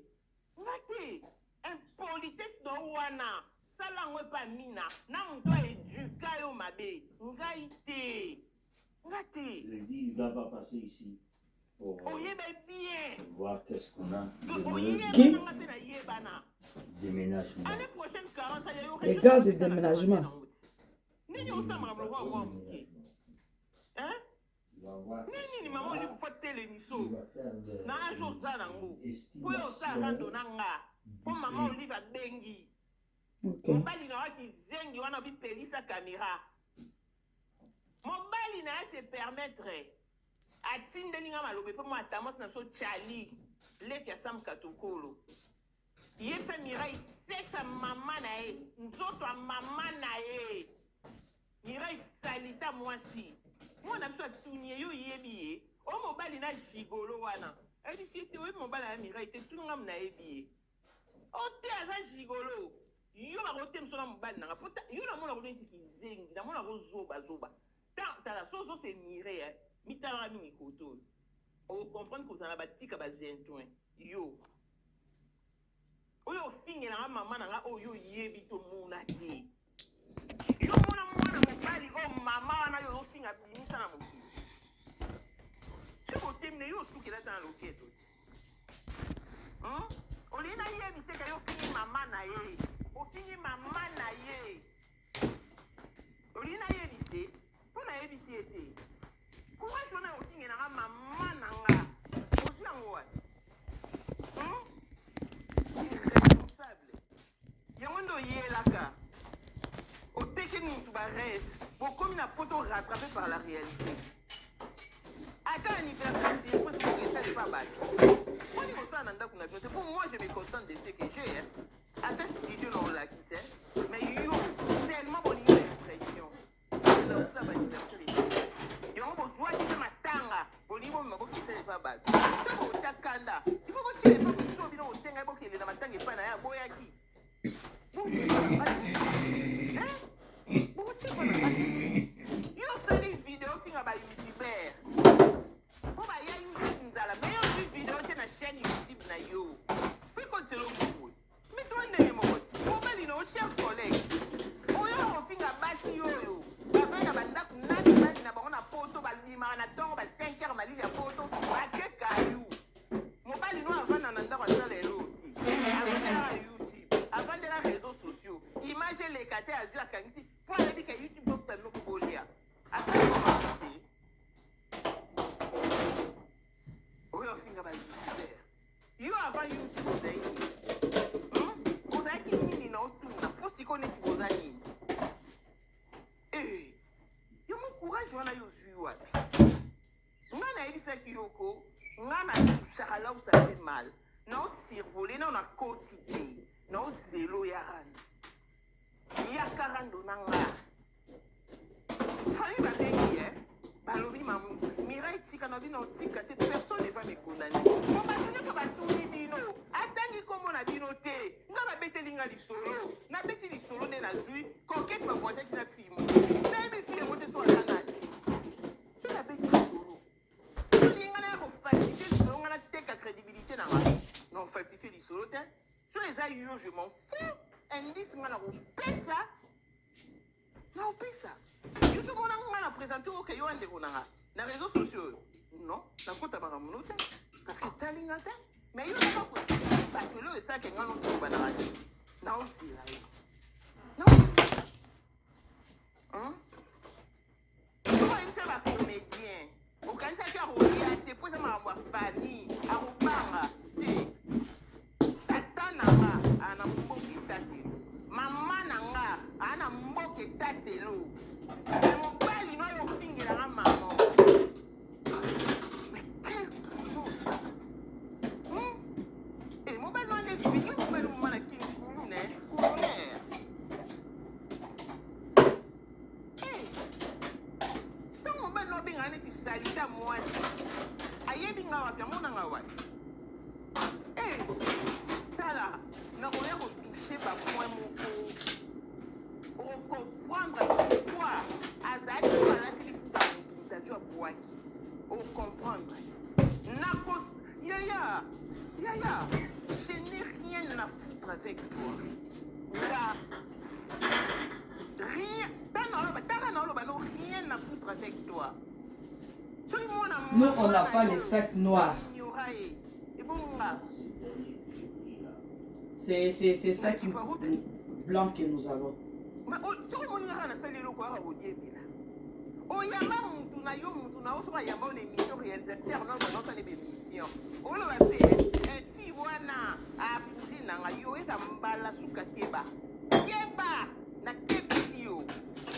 Nga te. Impolitesse na yo wana, sala yango epa Mina na moto a eduka yo mabe. Ngai te. Nga te. Je dis, il va pas passer ici pour euh, Oyeba bien. voir qu'est-ce qu'on a Donc de oyebana Qui nga pe nayebana. déménagement. Année prochaine 40 ya yo Les gars de déménagement. Nini osala makambo lokola mwa moke? Hein? Il va voir Nini qu'est-ce nini qu'on mama a. oli kufa telemiso Il va faire na age oza nango po yo osala l'estimation rando na nga po du mama prix. olive abengi Ok. mobali na yo kizengi wana obipelisa kamera Mobali na ye se permettre atindeli nga maloba epa mwa tamos na biso Charlie leki ya Sam Katokolo yebisa Mireille sexe ya mama na ye nzoto ya mama na ye Mireille salita mwasi mwana biso atuni ye yo oyebi ye o mobali na gigolo wana ayebisi ye te oyebi mobali ya Mireille te tuni nga nayebi ye O te aza gigolo. Yo bako temisa na mobali nanga po yo na mona ko neti kizengi na mona ko zoba zoba. Ta tala so zo se mire eh mitalaka mingi koto oyo. O comprendre kozala na batika ba zintoin yo. Oyo ofingela nga mama na nga oyo oyebi to mona te. Yo mona mwana mobali oyo mama wana yo ozofinga bimisa na mokili. Soki otemine yo osukela ata na loketo ti. Hmm? Olingi nayebiseka yo ofingi mama na ye. Ofingi mama na ye. Yaka otekeli mutu ba reve bokomi na poto rattrape par la realite ata anniversaire surprise bokesala epa batu boni kosala na ndaku na bino te po moi je me contente de ce que j'ai hein ata studio na olakisa mais yo tellement bolingi ba impression bokenda kosala ba anniversaire epa yango bozwaki mpe matanga bolingi bomema bokesala epa batu soki bokotya kanda il faut botyela epa motu oyo bino bosengai bokende na matanga epai na ye aboyaki Yo osali video ofinga ba youtubeur po baya youtube nzala mais yo ozwi video te na chaîne youtube na yo mpe kotelo mbongo mais toi ndenge moko mobali na yo cher collègue oyo ofinga basi oyo bavai na bandako na mibali na bango na poto babimaka na ntongo ba 5 heures malili ya poto bake kayu Mobali no avanda na ndako asala eloko te. Avandelaka YouTube, avandela réseaux sociaux. Image eleka te azwi akangisi po ayebi ke YouTube ezokuta biloko bolia. Asali makambo te. Oyo ofinga ba youtubeur. Yo avant YouTube ozali nini? Hmm? Ozalaki nini na otuna? Po sikoyo neti boza nini? Eh, yo mo courage wana yo ozwi wapi? Nga nayebisaki yo ko nga na touchaka là où ça fait mal. Nao survoler nao na koti te. Nao zelo ya rando. Yaka rando na nga. Famille babengi eh. Balobi mamu Mireille tika na bino tika te personne ne va me condamner. Po bato nyonso batuni bino atangi kombo na bino te. Nga babeteli nga lisolo. Nabeti lisolo nde nazui coquette ba voyageaki na fille moko. Nayebi fille yango te so aza nani. Soki nabeti lisolo olingi nga naya ko falsifier lisolo nga nateka credibilite na nga non falsifier lisolo te soki eza yo je m'en fous indice nga nakopesa nakopesa yo soki omona nga na presente oke yo ndeko na nga na réseau sociaux oyo non nakota makambo no te parce que etali nga te mais yo naka koexplike bato eloko esalaka nga notolobanaka te naozela yo naozela Soki oyebisa ba comedien okanisaki akolia te po eza makambo ya famille akobanga te tata na nga aa na mboka etatelo mama na nga aa na mboka etatelo me mobali no ayo ofingela nga mama mais quel boulot ça hmm? Eh, mobali wana explike mobali moma na kini kulune kulunaire Eh! Ntango mobali no abengaka neti salite ya mwasi, ayebi nga wapi, amona nga wapi? Eh! Tala, nakoya ko toucher ba point moko oko comprendre pourquoi azalaki so alati liputa ya motu moto azwi abwaki oko comprendre nako yaya yaya je n'ai rien à foutre avec toi nga Rien, tanga na oloba no rien à foutre avec toi. Soki mwana Nous, on n'a pas les sacs noirs. Ignora ye. Ebonga. C'est c'est ça qui blanc que nous avons. Mais soki omoni kaka nasali eloko yaka kodiembela. Oyamba mutu na yo mutu na yo soki ayamba yo na émission réalisateur na banda osala émission. Oloba pe fille wana abuzi nanga yo eza mbala suka keba. Keba! Nakebisi yo.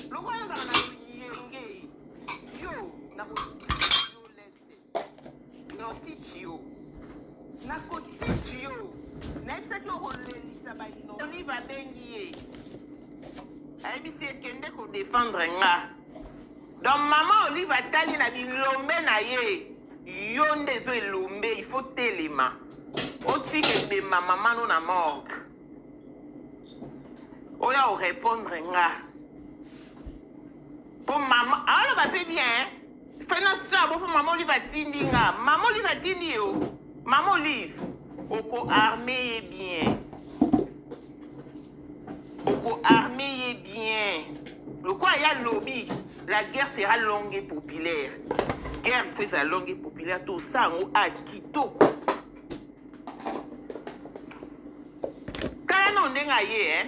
Lokola ozalaka na loyenge, yo nakoteach yo lesson. Nakoteach yo. Nakoteach yo. Nayebisaki yo okolelisa ba innocent. Olive abengi ye. Ayebisi ye kende ko defendre nga. Donc maman Olive atali na bilombe na ye. Yo nde ezo elombe, il faut telema. Otika ebemba maman no na morgue. Oya o repondre nga. Po mama aloba pe bien. Fena sa bo po mama Olive atindi nga. Mama Olive atindi yo. Mama Olive oko arme ye bien. Oko arme ye bien. Lokola ya lobi la guerre sera longue et populaire. Guerre il faut ezala longue et populaire tosala yango a kitoko. Tala nao ndenge aye eh.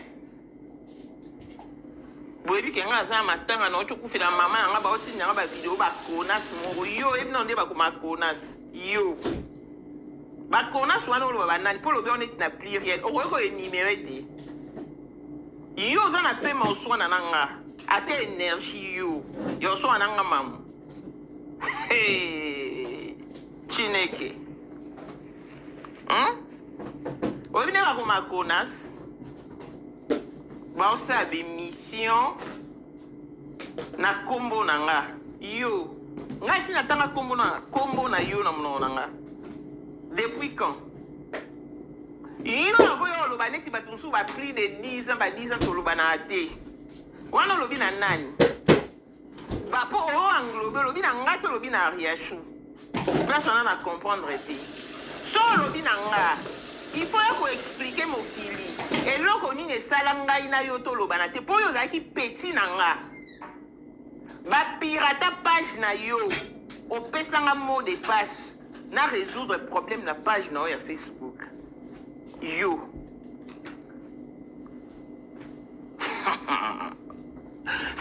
Boyebi ke nga naza na matanga nauti okufela mama na nga baotinda nga ba video ba konas moko yo oyebi nao nde bakoma konas yo ba konas wana oloba banani mpo olobi yango neti na pluriel okoki ko enumere te. Yo oza na pema oswana na nga ata energie yo ya oswana na nga mamu. Hey, Chineke. Hmm? Oyebi nde bakoma konas baosala bemission na kombo na nga yo ngai si natanga kombo na kombo na yo na monoko na nga depuis quand Yo nakoya oloba neti bato mosusu ba plus de 10 ans ba 10 ans tolobanaka te wana olobi na nani ba po o englobe olobi na nga te olobi na Ariachou place wana na comprendre te so olobi na nga il faut ya ko expliquer mokili eloko nini esala ngai na yo tolobana te po oyo ozalaki petit na nga ba pirata page na yo opesa nga mot de passe na résoudre problème na page na yo ya Facebook yo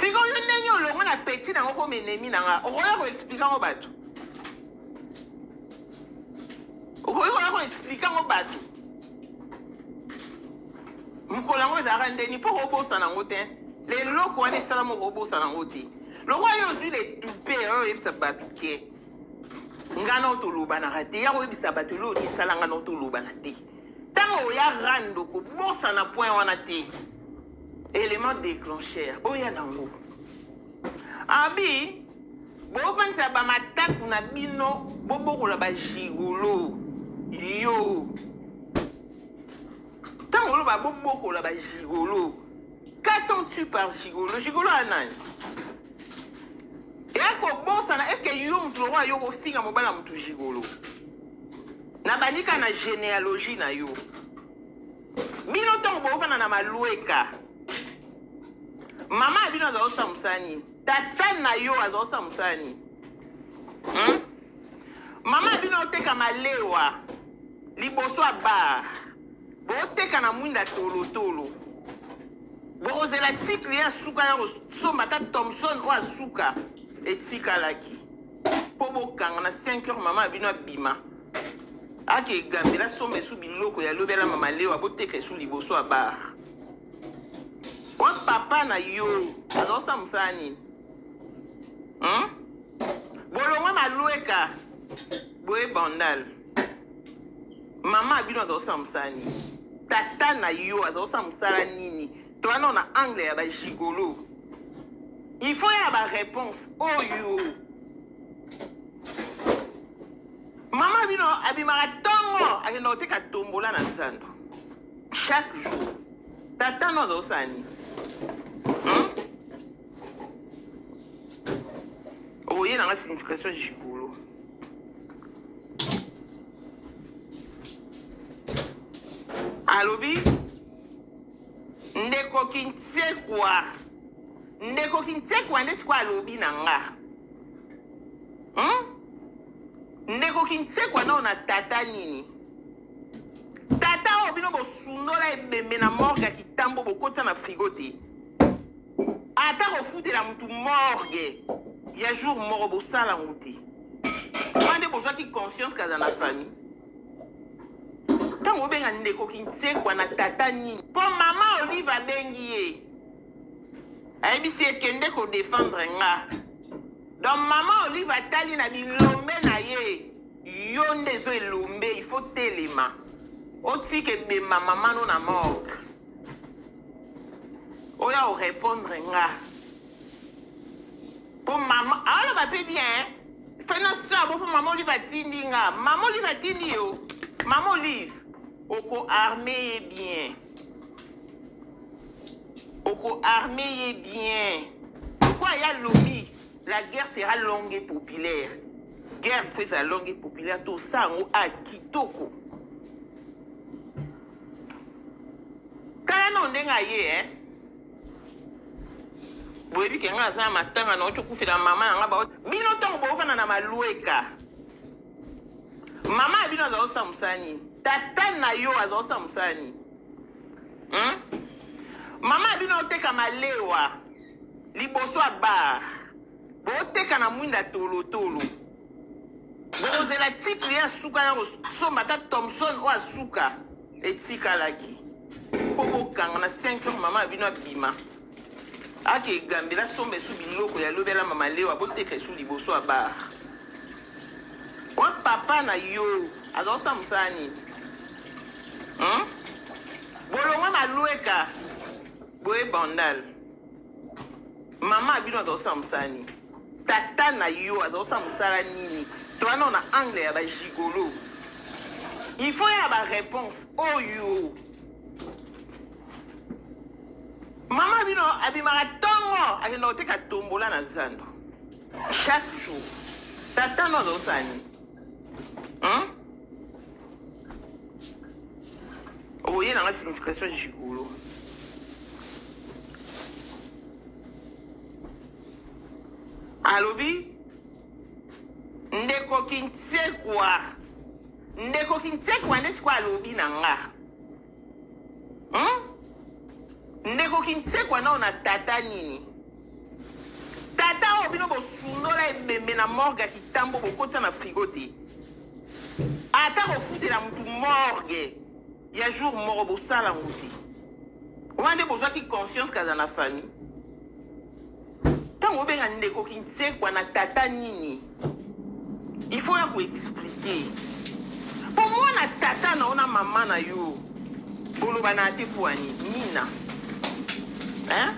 sikoyo yo ndenge olongo na petit na yango koma ennemi na nga okoya koexplike yango bato okoki koya koexplike yango bato mokolo yango ezalaka ndeni mpo okobosana yango te leloko wana esalama okobosana yango te lokola yo ozwi le tupe oyo oyebisa bato ke Nga nao tolobanaka te ya koyebisa bato eloko nini esala nga nao tolobana te ntango oya rando kobosana point wana te élément déclencheur oya nango abi bofandisa bamataku na bino bobokola bagigolo yo ntango oloba bobokola bagigolo qu'attends-tu par gigolo gigolo ya nani Eya kobosana est ce que yo mutu lokola yo okofinga mobali ya mutu gigolo na bandi kaka na genealogie na yo bino ntango bofanda na malueka mama ya bino azala osala mosala nini tata na yo azala osala mosala nini hmm? mama ya bino oteka malewa liboso ya bar Boteka na mwinda tolotolo. Bokozela ti client ya suka aya kosomba ata Thomson oyo ya suka etikalaki po bokanga na 5 heures mama na bino abima ake gambela asomba esu biloko ya lobi alamba malewa boteka esu liboso ya bar. Wa papa na yo azosala mosala nini? Hmm? Bolongwe malueka boye bandal. Mama bino azosala mosala nini? Tata na yo azosala mosala nini? Toa nao na angle ya ba gigolo. Il faut ya ba réponse oyo. Mama bino abimaka tongo akenda koteka tombola na zando chaque jour. Tata no azosala nini? Hmm? Oye nanga signification gigolo. Alobi ndeko Kinsekwa, ndeko Kinsekwa nde sikoyo alobi na nga hmm? Ndeko Kinsekwa nao na tata nini? Tata oyo bino bosundola ebembe na morgue ya Kitambo bokotisa na frigo te, ata kofutela mutu morgue ya jour moko bosala yango te. Wana nde bozwaki conscience kaza na famille. Ntango obenga ndeko Kinsekwa na tata nini? Mpo mama Olive abengi ye, ayebisi ye kende ko defendre nga. Donc mama Olive atali na bilombe na ye, yo nde ezo elombe, il faut telema otika ebemba mama no na morgue oya o répondre nga. Po mama aloba pe bien fena star bo po mama Olive atindi nga mama Olive atindi yo mama Olive oko arme ye bien oko arme ye bien lokola ye alobi la guerre sera longue et populaire guerre il faut ezala longue et populaire tosala yango a kitoko tala nao ndenge aye eh Boyebi ke nga naza na matanga nauti kokufela mama na nga bao bino ntango bofanda na malueka mama ya bino azala osala mosala nini tata na yo azala osala mosala nini hmm? mama ya bino oteka malewa liboso ya bar boteka na mwinda tolotolo bokozela ti client ya suka ya kosomba ata thomson oyo ya suka etikalaki mpo bokanga. Bokanga na 5 heures mama na bino abima. Ake gambela somba esu biloko ya lobi alamba malewa boteka esu liboso ya bar. Wa papa na yo aza kosala mosala nini? Hum? Bolongwe malueka boye bandal. Mama na bino aza kosala mosala nini? Tata na yo aza kosala mosala nini? Toa nao na angle ya ba gigolo. Il faut ya ba reponse oyo. Mama bino abimaka tongo akenda koteka tombola na zando chaque jour. Tata no azosala nini? Hmm? Oye nanga signification gigolo. Alobi ndeko Kinsekwa, ndeko Kinsekwa nde sikoyo alobi na nga. Hum? Ndeko Kinsekwa nao na tata nini? Tata oyo bino bosundola ebembe na morgue ya Kitambo bokotisa na frigo te. Ata kofutela mutu morgue ya jour moko bosala ngo te. Wana nde bozwaki conscience kaza na famille. Tango obenga ndeko Kinsekwa na tata nini? Il faut ya ko expliquer. Po mwana tata na yo na mama na yo bolobana te po ani Mina. Hein?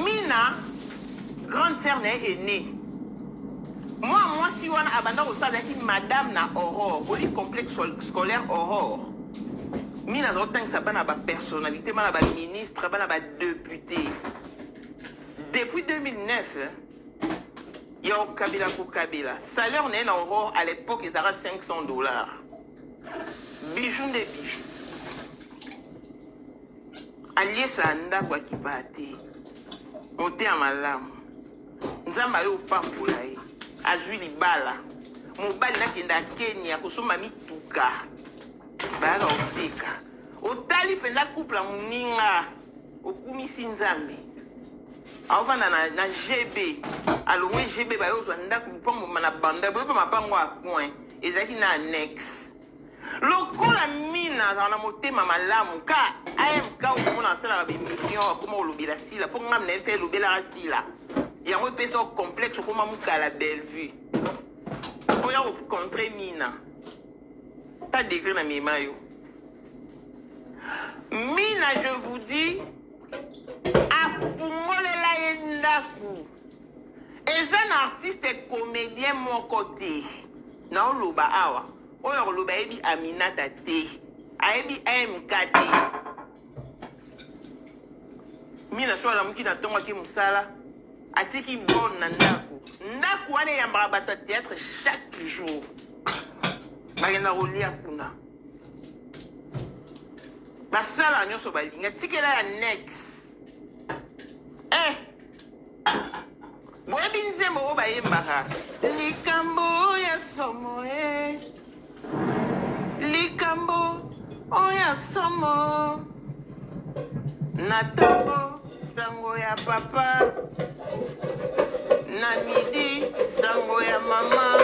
Mina grande sœur na ye aînée. Mwa mwasi wana abanda kosala azalaki madame na Aurore, boli complexe scolaire Aurore. Mina azotangisa bana ba personnalité, bana ba ministre, bana ba député. Depuis 2009 ya kokabela kokabela salaire na ye na Aurore à l'époque ezalaka 500 dollars. Bijou nde bijou. Aliesa ndako akipa te. Motema malamu. Nzambe ayo opambola ye. Azwi libala. Mobali nakenda Kenya kosomba mituka. Bayaka koteka. Otali mpenza couple ya moninga. Okumisi Nzambe. Aovanda na, na GB. Alongwe GB baye ozwa ndako lupango na banda. Boye mpe mapango ya coin. Ezalaki na annexe. Lokola Mina azalaka na motema malamu ka AMK okomona asalaka ba emission akoma kolobela Sila po ngam na ye mpe elobelaka Sila yango epesa yo complexe okoma mukala Bellevue po ya ko contre Mina ta degre na mema yo Mina je vous dis afungolela ye ndaku eza na artiste comedien moko te naoloba awa oyo akoloba ayebi Aminata te ayebi AMK te Mina so alamuki na ntongo ake mosala atiki bonne na ndako ndako wana eyambaka bato ya théâtre chaque jour bakenda kolia kuna basala nyonso balingi atikela ya nex eh boyebi nzembo oyo bayembaka likambo ya somo e likambo oyo ya somo na ntongo sango ya papa na midi sango ya mama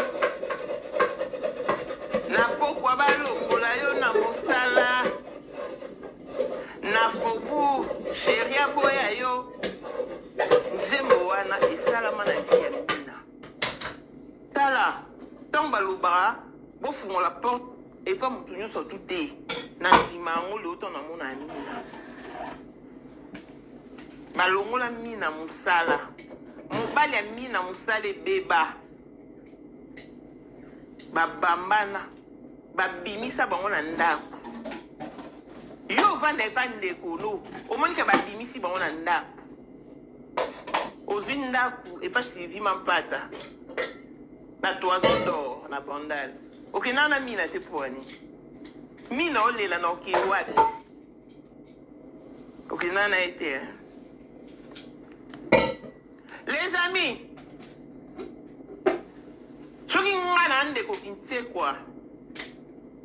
na pokwa balongola yo na mosala na faubourg sheri aboya yo nzembo wana esalama na vie ya Mina. Tala ntango balobaka bofungola porte epa motu nyonso tu te na ndima yango leo ntango namona ya Mina balongola Mina mosala mobali ya Mina mosala ebeba babambana babimisa bango na ndako yo ovanda epa ndeko no omoni ke babimisi bango na ndako ozwi ndako epa Sylvie Mampata na Toison d'or na Bandal okenda na Mina te mpo ani Mina olela na oke wapi okenda na ye te les amis soki nga na ndeko Kinsekwa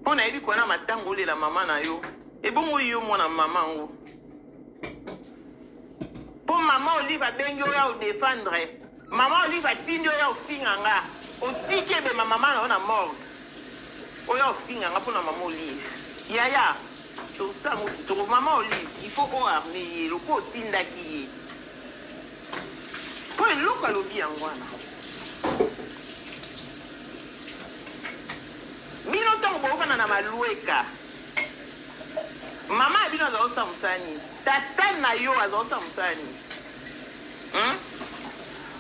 mpo nayebi kwana matango olela mama na yo ebongo yo mwana mama yango mpo mama Olive abengi oyo odefendre mama Olive atindi oyo ofinga nga otiki ebema mama na yo na morgue oyo ofinga nga mpo na mama Olive yaya. Tosala ngo kitoko. Maman Olive, il faut o armer ye lokola otindaki ye. Po eloko alobi yango wana. Bino tango bofanda na malueka, mama ya bino azala kosala mosala nini? Tata na yo azala kosala mosala nini? Hum?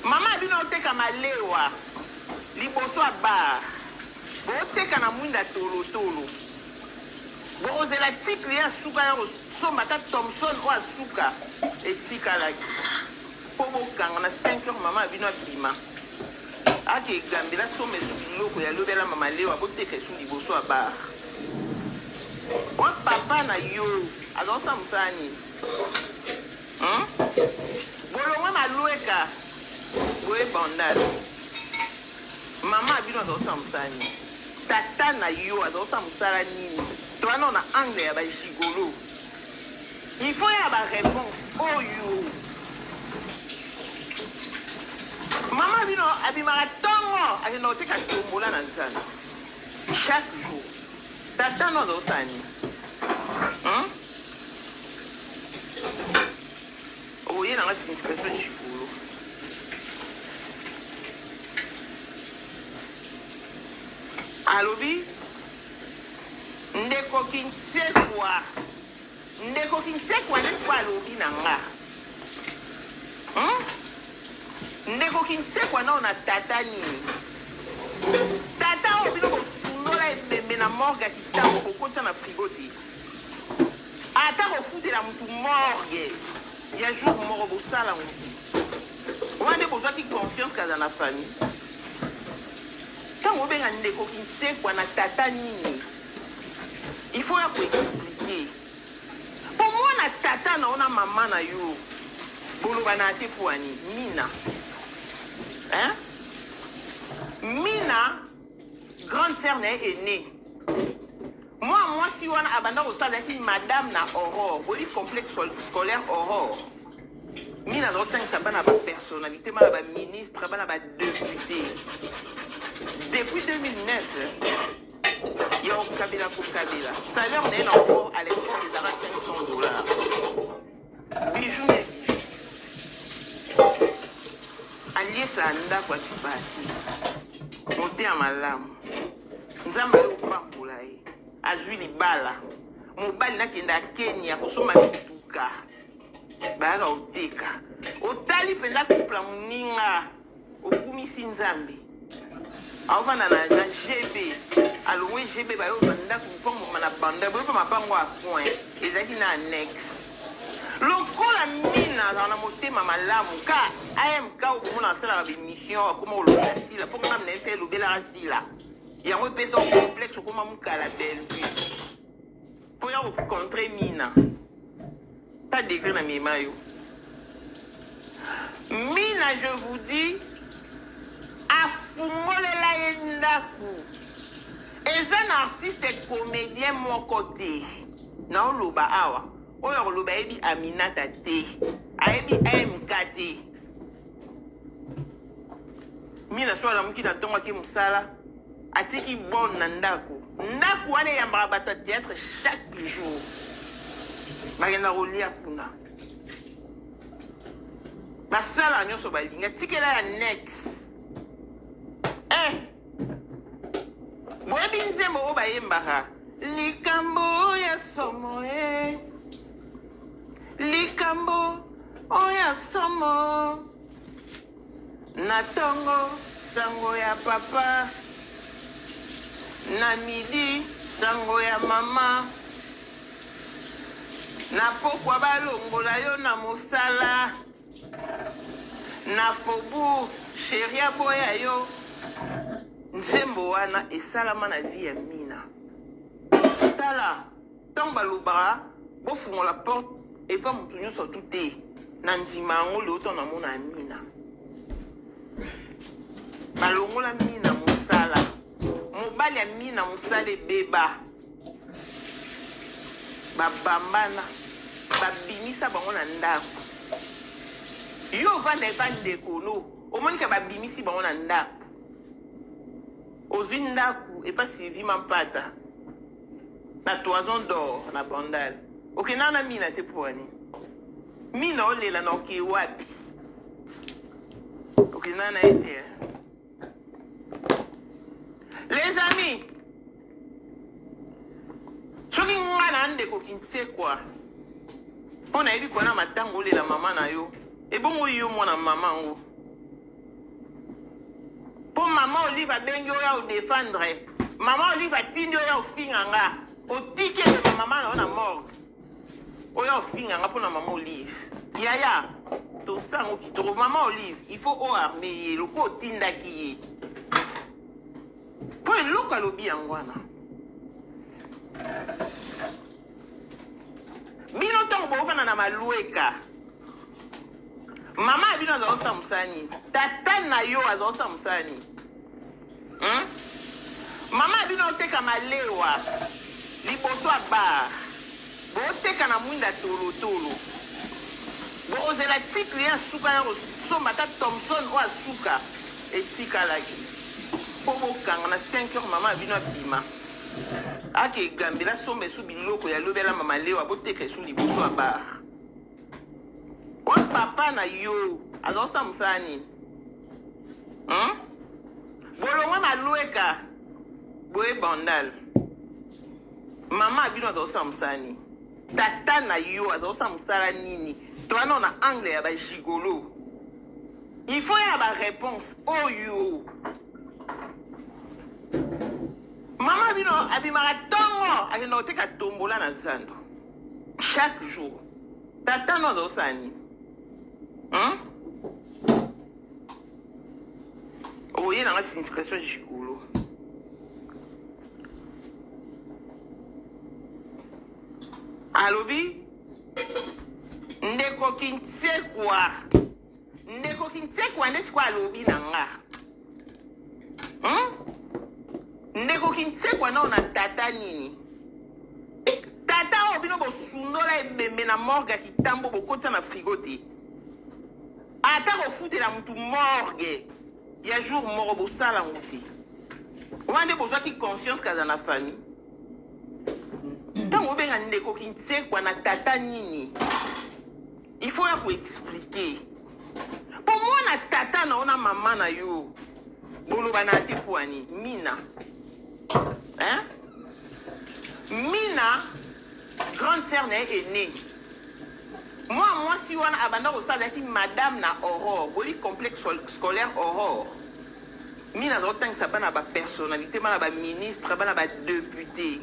Mama ya bino oteka malewa liboso ya bar. Boteka na mwinda tolo tolo. Bokozela ti client asuka aya kosomba ata Thomson oyo asuka etikalaki po bokanga na 5 heures maman na bino abima ake gambela asomba esu biloko ya lobi alamba malewa boteka esu liboso ya bar. Oyo papa na yo aza kosala mosala nini? Hum? Bolongwe malueka boye bandal. Maman na bino aza kosala mosala nini? Tata na yo aza kosala mosala nini? Toza nano na angle ya ba gigolo. Il faut ya ba reponse oyo. Maman na bino abimaka tongo akenda koteka tombola na zando chaque jour. Tata no aza kosala nini? Hum? Oye na nga signification gigolo. Alobi ndeko kinsekwa ndeko kinsekwa nde sikoyo alobi na nga hum? Ndeko kinsekwa nao na tata nini tata oyo bino bosundola ebembe na morgue ya kitambo bokotisa na frigo te ata kofutela mutu morgue ya jour moko bosala ngo te Wana nde bozwaki conscience kaza na famille. Tango obenga ndeko kinsekwa na tata nini? Il faut ya ko expliquer. Po mwana tata na yo na mama na yo bolobana te pua nini? Mina. Hein? Mina grande sœur na ye aînée. Mwana mwasi wana abanda kosala azalaki madame na Aurore. Boyebi complexe scolaire Aurore? Mina aza kotangisa bana ba personnalite, bana ba ministre, bana ba depute. Depuis 2009 ya kokabela kokabela salaire na ye na Aurore à l'époque ezalaka 500 dollars. Bijou nde bijou. Aliesa ndako ya kibati. Motema malamu. Nzambe aye kopambola ye. Azwi libala. Mobali nakenda Kenya kosomba mituka. Bayaka koteka. Otali mpenza couple ya moninga. Okumisi Nzambe. Aovanda na, na GB. Alongwe GB baye kozwa ndako lupango mobimba na banda. Boyebi mapango ya coin ezalaki na annexe. Lokola Mina azalaka na motema malamu ka AMK okomona asalaka ba emission akoma kolobela Sila po nga na ye pe elobelaka Sila. Yango epesa yo complexe okoma mukala Bellevue. Po ya ko contrer Mina. Ta degre na mema yo. Mina je vous dis afungolela ye ndaku. Eza na artiste comedien moko te nao loba awa oyo akoloba ayebi Aminata te ayebi AMK te. Mina soki alamuki na tongo ake musala atiki bonne na ndaku ndaku wana eyambaka bato ya theatre chaque jour bakenda kolia kuna basala nyonso balingi atikela ya annexe eh boyebi nzembo oyo bayembaka likambo ya somo e likambo oyo ya somo Na tongo, sango ya papa. Na midi, sango ya mama. Na pokwa balongola yo na mosala. Na faubourg, cherie aboya yo. Nzembo wana esalama na vie ya Mina. Tala, Tango balobaka bofungola porte epa mutu nionso tout te na ndima yango lelo tango na mona Amina balongola Mina musala mobali ya Mina musala ebeba ba bambana ba bimisa bango na ndaku yo ovanda epa ndeko no omoni ke ba bimisi bango na ndaku ozui ndaku epa Sylvie Mampata. Na toison d'or na bandal. Okenda na mina te mpo nini? Mina olela na oke wapi? Okenda na ye te. Les amis, soki nga na ndeko Kinsekwa mpo nayebi kona matango olela mama na yo, ebongo yo mwana mama yango mpo mama Olive abengi oya odefendre, mama Olive atindi oya ofinga nga, otiki emema mama na yo na morgue, oya ofinga nga mpo na mama Olive. Yaya, tosango kitoko. Mama Olive, il faut oarme ye loko otindaki ye mpo eloko alobi yango wana. Bino ntango boofanda na malweka, mama ya bino azala kosala mosala nini? Tata na yo azala kosala mosala nini? Hmm? Mama ya bino oteka malewa liboso ya bar, booteka na mwinda tolotolo, bokozela ti client suka ya kosomba ata Thomson oyo asuka etikalaki mpo bokanga na 5 heures. Mama ya bino abima ake egambela asomba esu biloko ya lobi, alamba malewa, boteka esu liboso ya bar. Oyo papa na yo azosala mosala nini? Hmm? Bolongwe malweka boye bandal. Mama bino azosala mosala nini? Tata na yo azosala mosala nini? Toa na angle ya ba gigolo. Il faut ya ba réponse oyo. Mama bino abimaka ntongo akenda koteka tombola na zando chaque jour. Tata no azosala nini? Hmm? Oye nanga signification gigolo. Alobi ndeko Kinsekwa, ndeko Kinsekwa nde sikoyo alobi na nga, Ndeko Kinsekwa nao na tata nini? Tata oyo bino bosundola ebembe na morgue ya kitambo, bokotisa na frigo te, ata kofutela mutu morgue ya jour moko bosala yango te. Wana nde bozwaki conscience kaza na famille. Ntango obenga ndeko Kinsekwa na tata nini, il faut ya koexplike mpo mwana tata na yo na mama na yo boloba na te pwani mina, hein? Mina grande sœur na ye aînée, mwa mwasi wana abanda kosala, azalaki madame na Aurore boli complexe scolaire Aurore. Mina azotangisa bana bapersonnalité, bana baministre, bana badéputé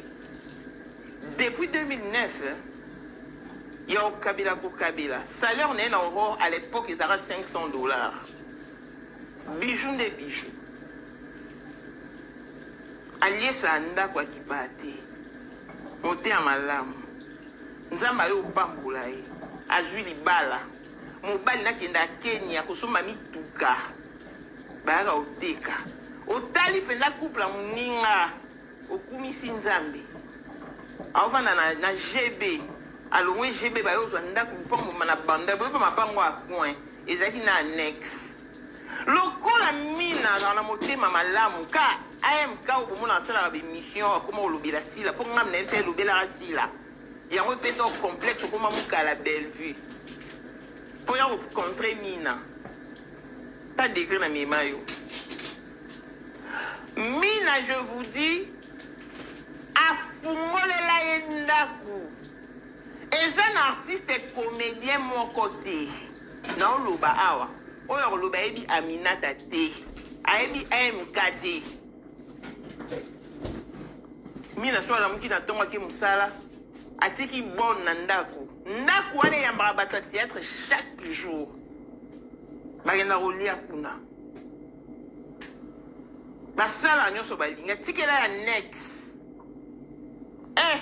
depuis 2009 ya kokabela kokabela. Salaire na ye na Aurore à l'époque ezalaka 500 $. Bijou nde bijou, aliesaka ndako, akipa te, motema malamu. Nzambe aye opambola ye, azwi libala, mobali nakenda Kenya kosomba mituka, bayaka koteka. Otali mpenza couple ya moninga, okumisi Nzambe. Aovanda na GB, alongwe GB, baye ozwa ndako lupango na banda boye mpe mapango ya coin ezalaki na annexe. Lokola Mina azala na motema malamu ka amk oyo bomona asalaka baémission, akoma kolobela Sila mpo ngam na ye mpe elobelaka Sila. Yango epesa complexe, okoma mokala Bellevue mpo ya kocontre Mina. Ta degré na mema yo Mina, je vous dis, afungolela ye ndako. Eza na artiste comédien moko te naoloba awa oyo akoloba ayebi Aminata te, ayebi AMK te. Mina so alamuki na ntongo, ake mosala, atiki bonne na ndako. Ndako wana eyambaka bato ya théâtre chaque jour, bakenda kolia kuna, basala nyonso balingi. Atikela ya nex. Eh,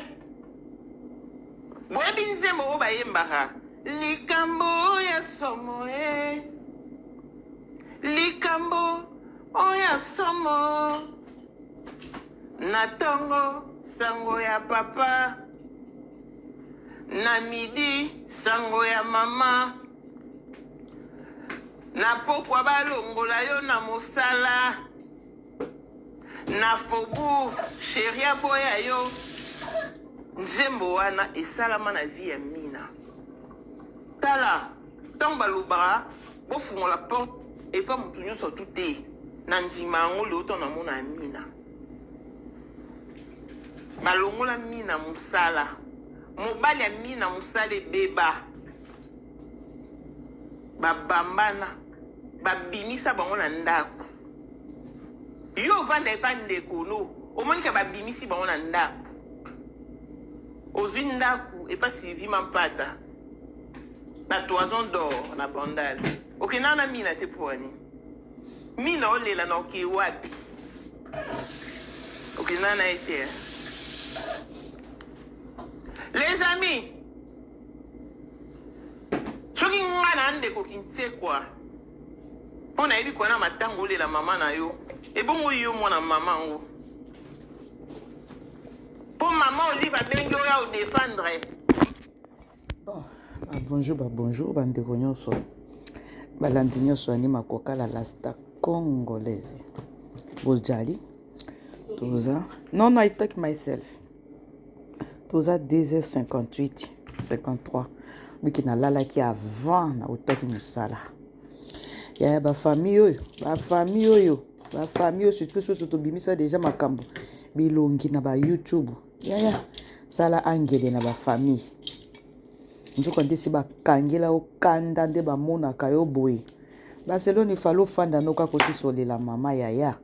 boyebi nzembo oyo bayembaka, likambo ya somo e, likambo oyo ya somo, na ntongo sango ya papa, na midi sango ya mama, na pokwa balongola yo na mosala, na faubourg chéri aboya yo. Nzembo wana esalama na vie ya Mina. Tala, ntango balobaka bofungola porte epa motu nyonso tu te, na ndima yango lelo ntango namona ya Mina. Balongola Mina mosala. Mobali ya Mina mosala ebeba. Babambana, babimisa bango na ndako. Yo ovanda epa ndeko no, omoni ke babimisi bango na ndako. Ozwi ndako epa Sylvie Mampata na Toison d'or na Bandal. Okendaka na Mina te mpo nini? Mina olela na okei wapi? Okendaka na ye te. Les amis, soki nga na ndeko Kinsekwa mpo nayebi kwana matango olela mama na yo, ebongo yo mwana mama yango mpo mama Olive abengi oyo odefendre. Bon, ba bonjour, ba bonjour bandeko nyonso, balandi nyonso ya Nima Kokala la star congolaise. Bozali toza, non non, I take myself. Toza 2h58 53 biki nalalaki avant nautaki mosala. Yaya, bafamille oyo, bafamille oyo, bafamille oyo, surtout soki tobimisa deja makambo bilongi na baYouTube. Yaya, sala angele na bafamille, nzoka nde esi bakangela yo kanda nde bamonaka yo boye. Barcelone, ifale ofanda no kaka osisa olela mama. Yaya,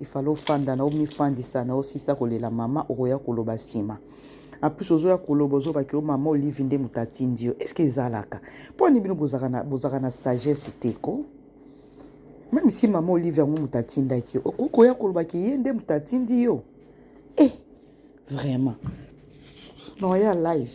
ifale ofanda na omifandisa na osisa kolela mama, okoya koloba nsima. En plus ozoya koloba, ozobaki o mama Olive nde moto atindi yo. Est-ce ezalaka mpo ani bino bozalaka na sagesse te ko? Même si mama Olive yango moto atindaki yo, okoki koya kolobaki ye nde moto atindi yo? Eh, vraiment, noya live.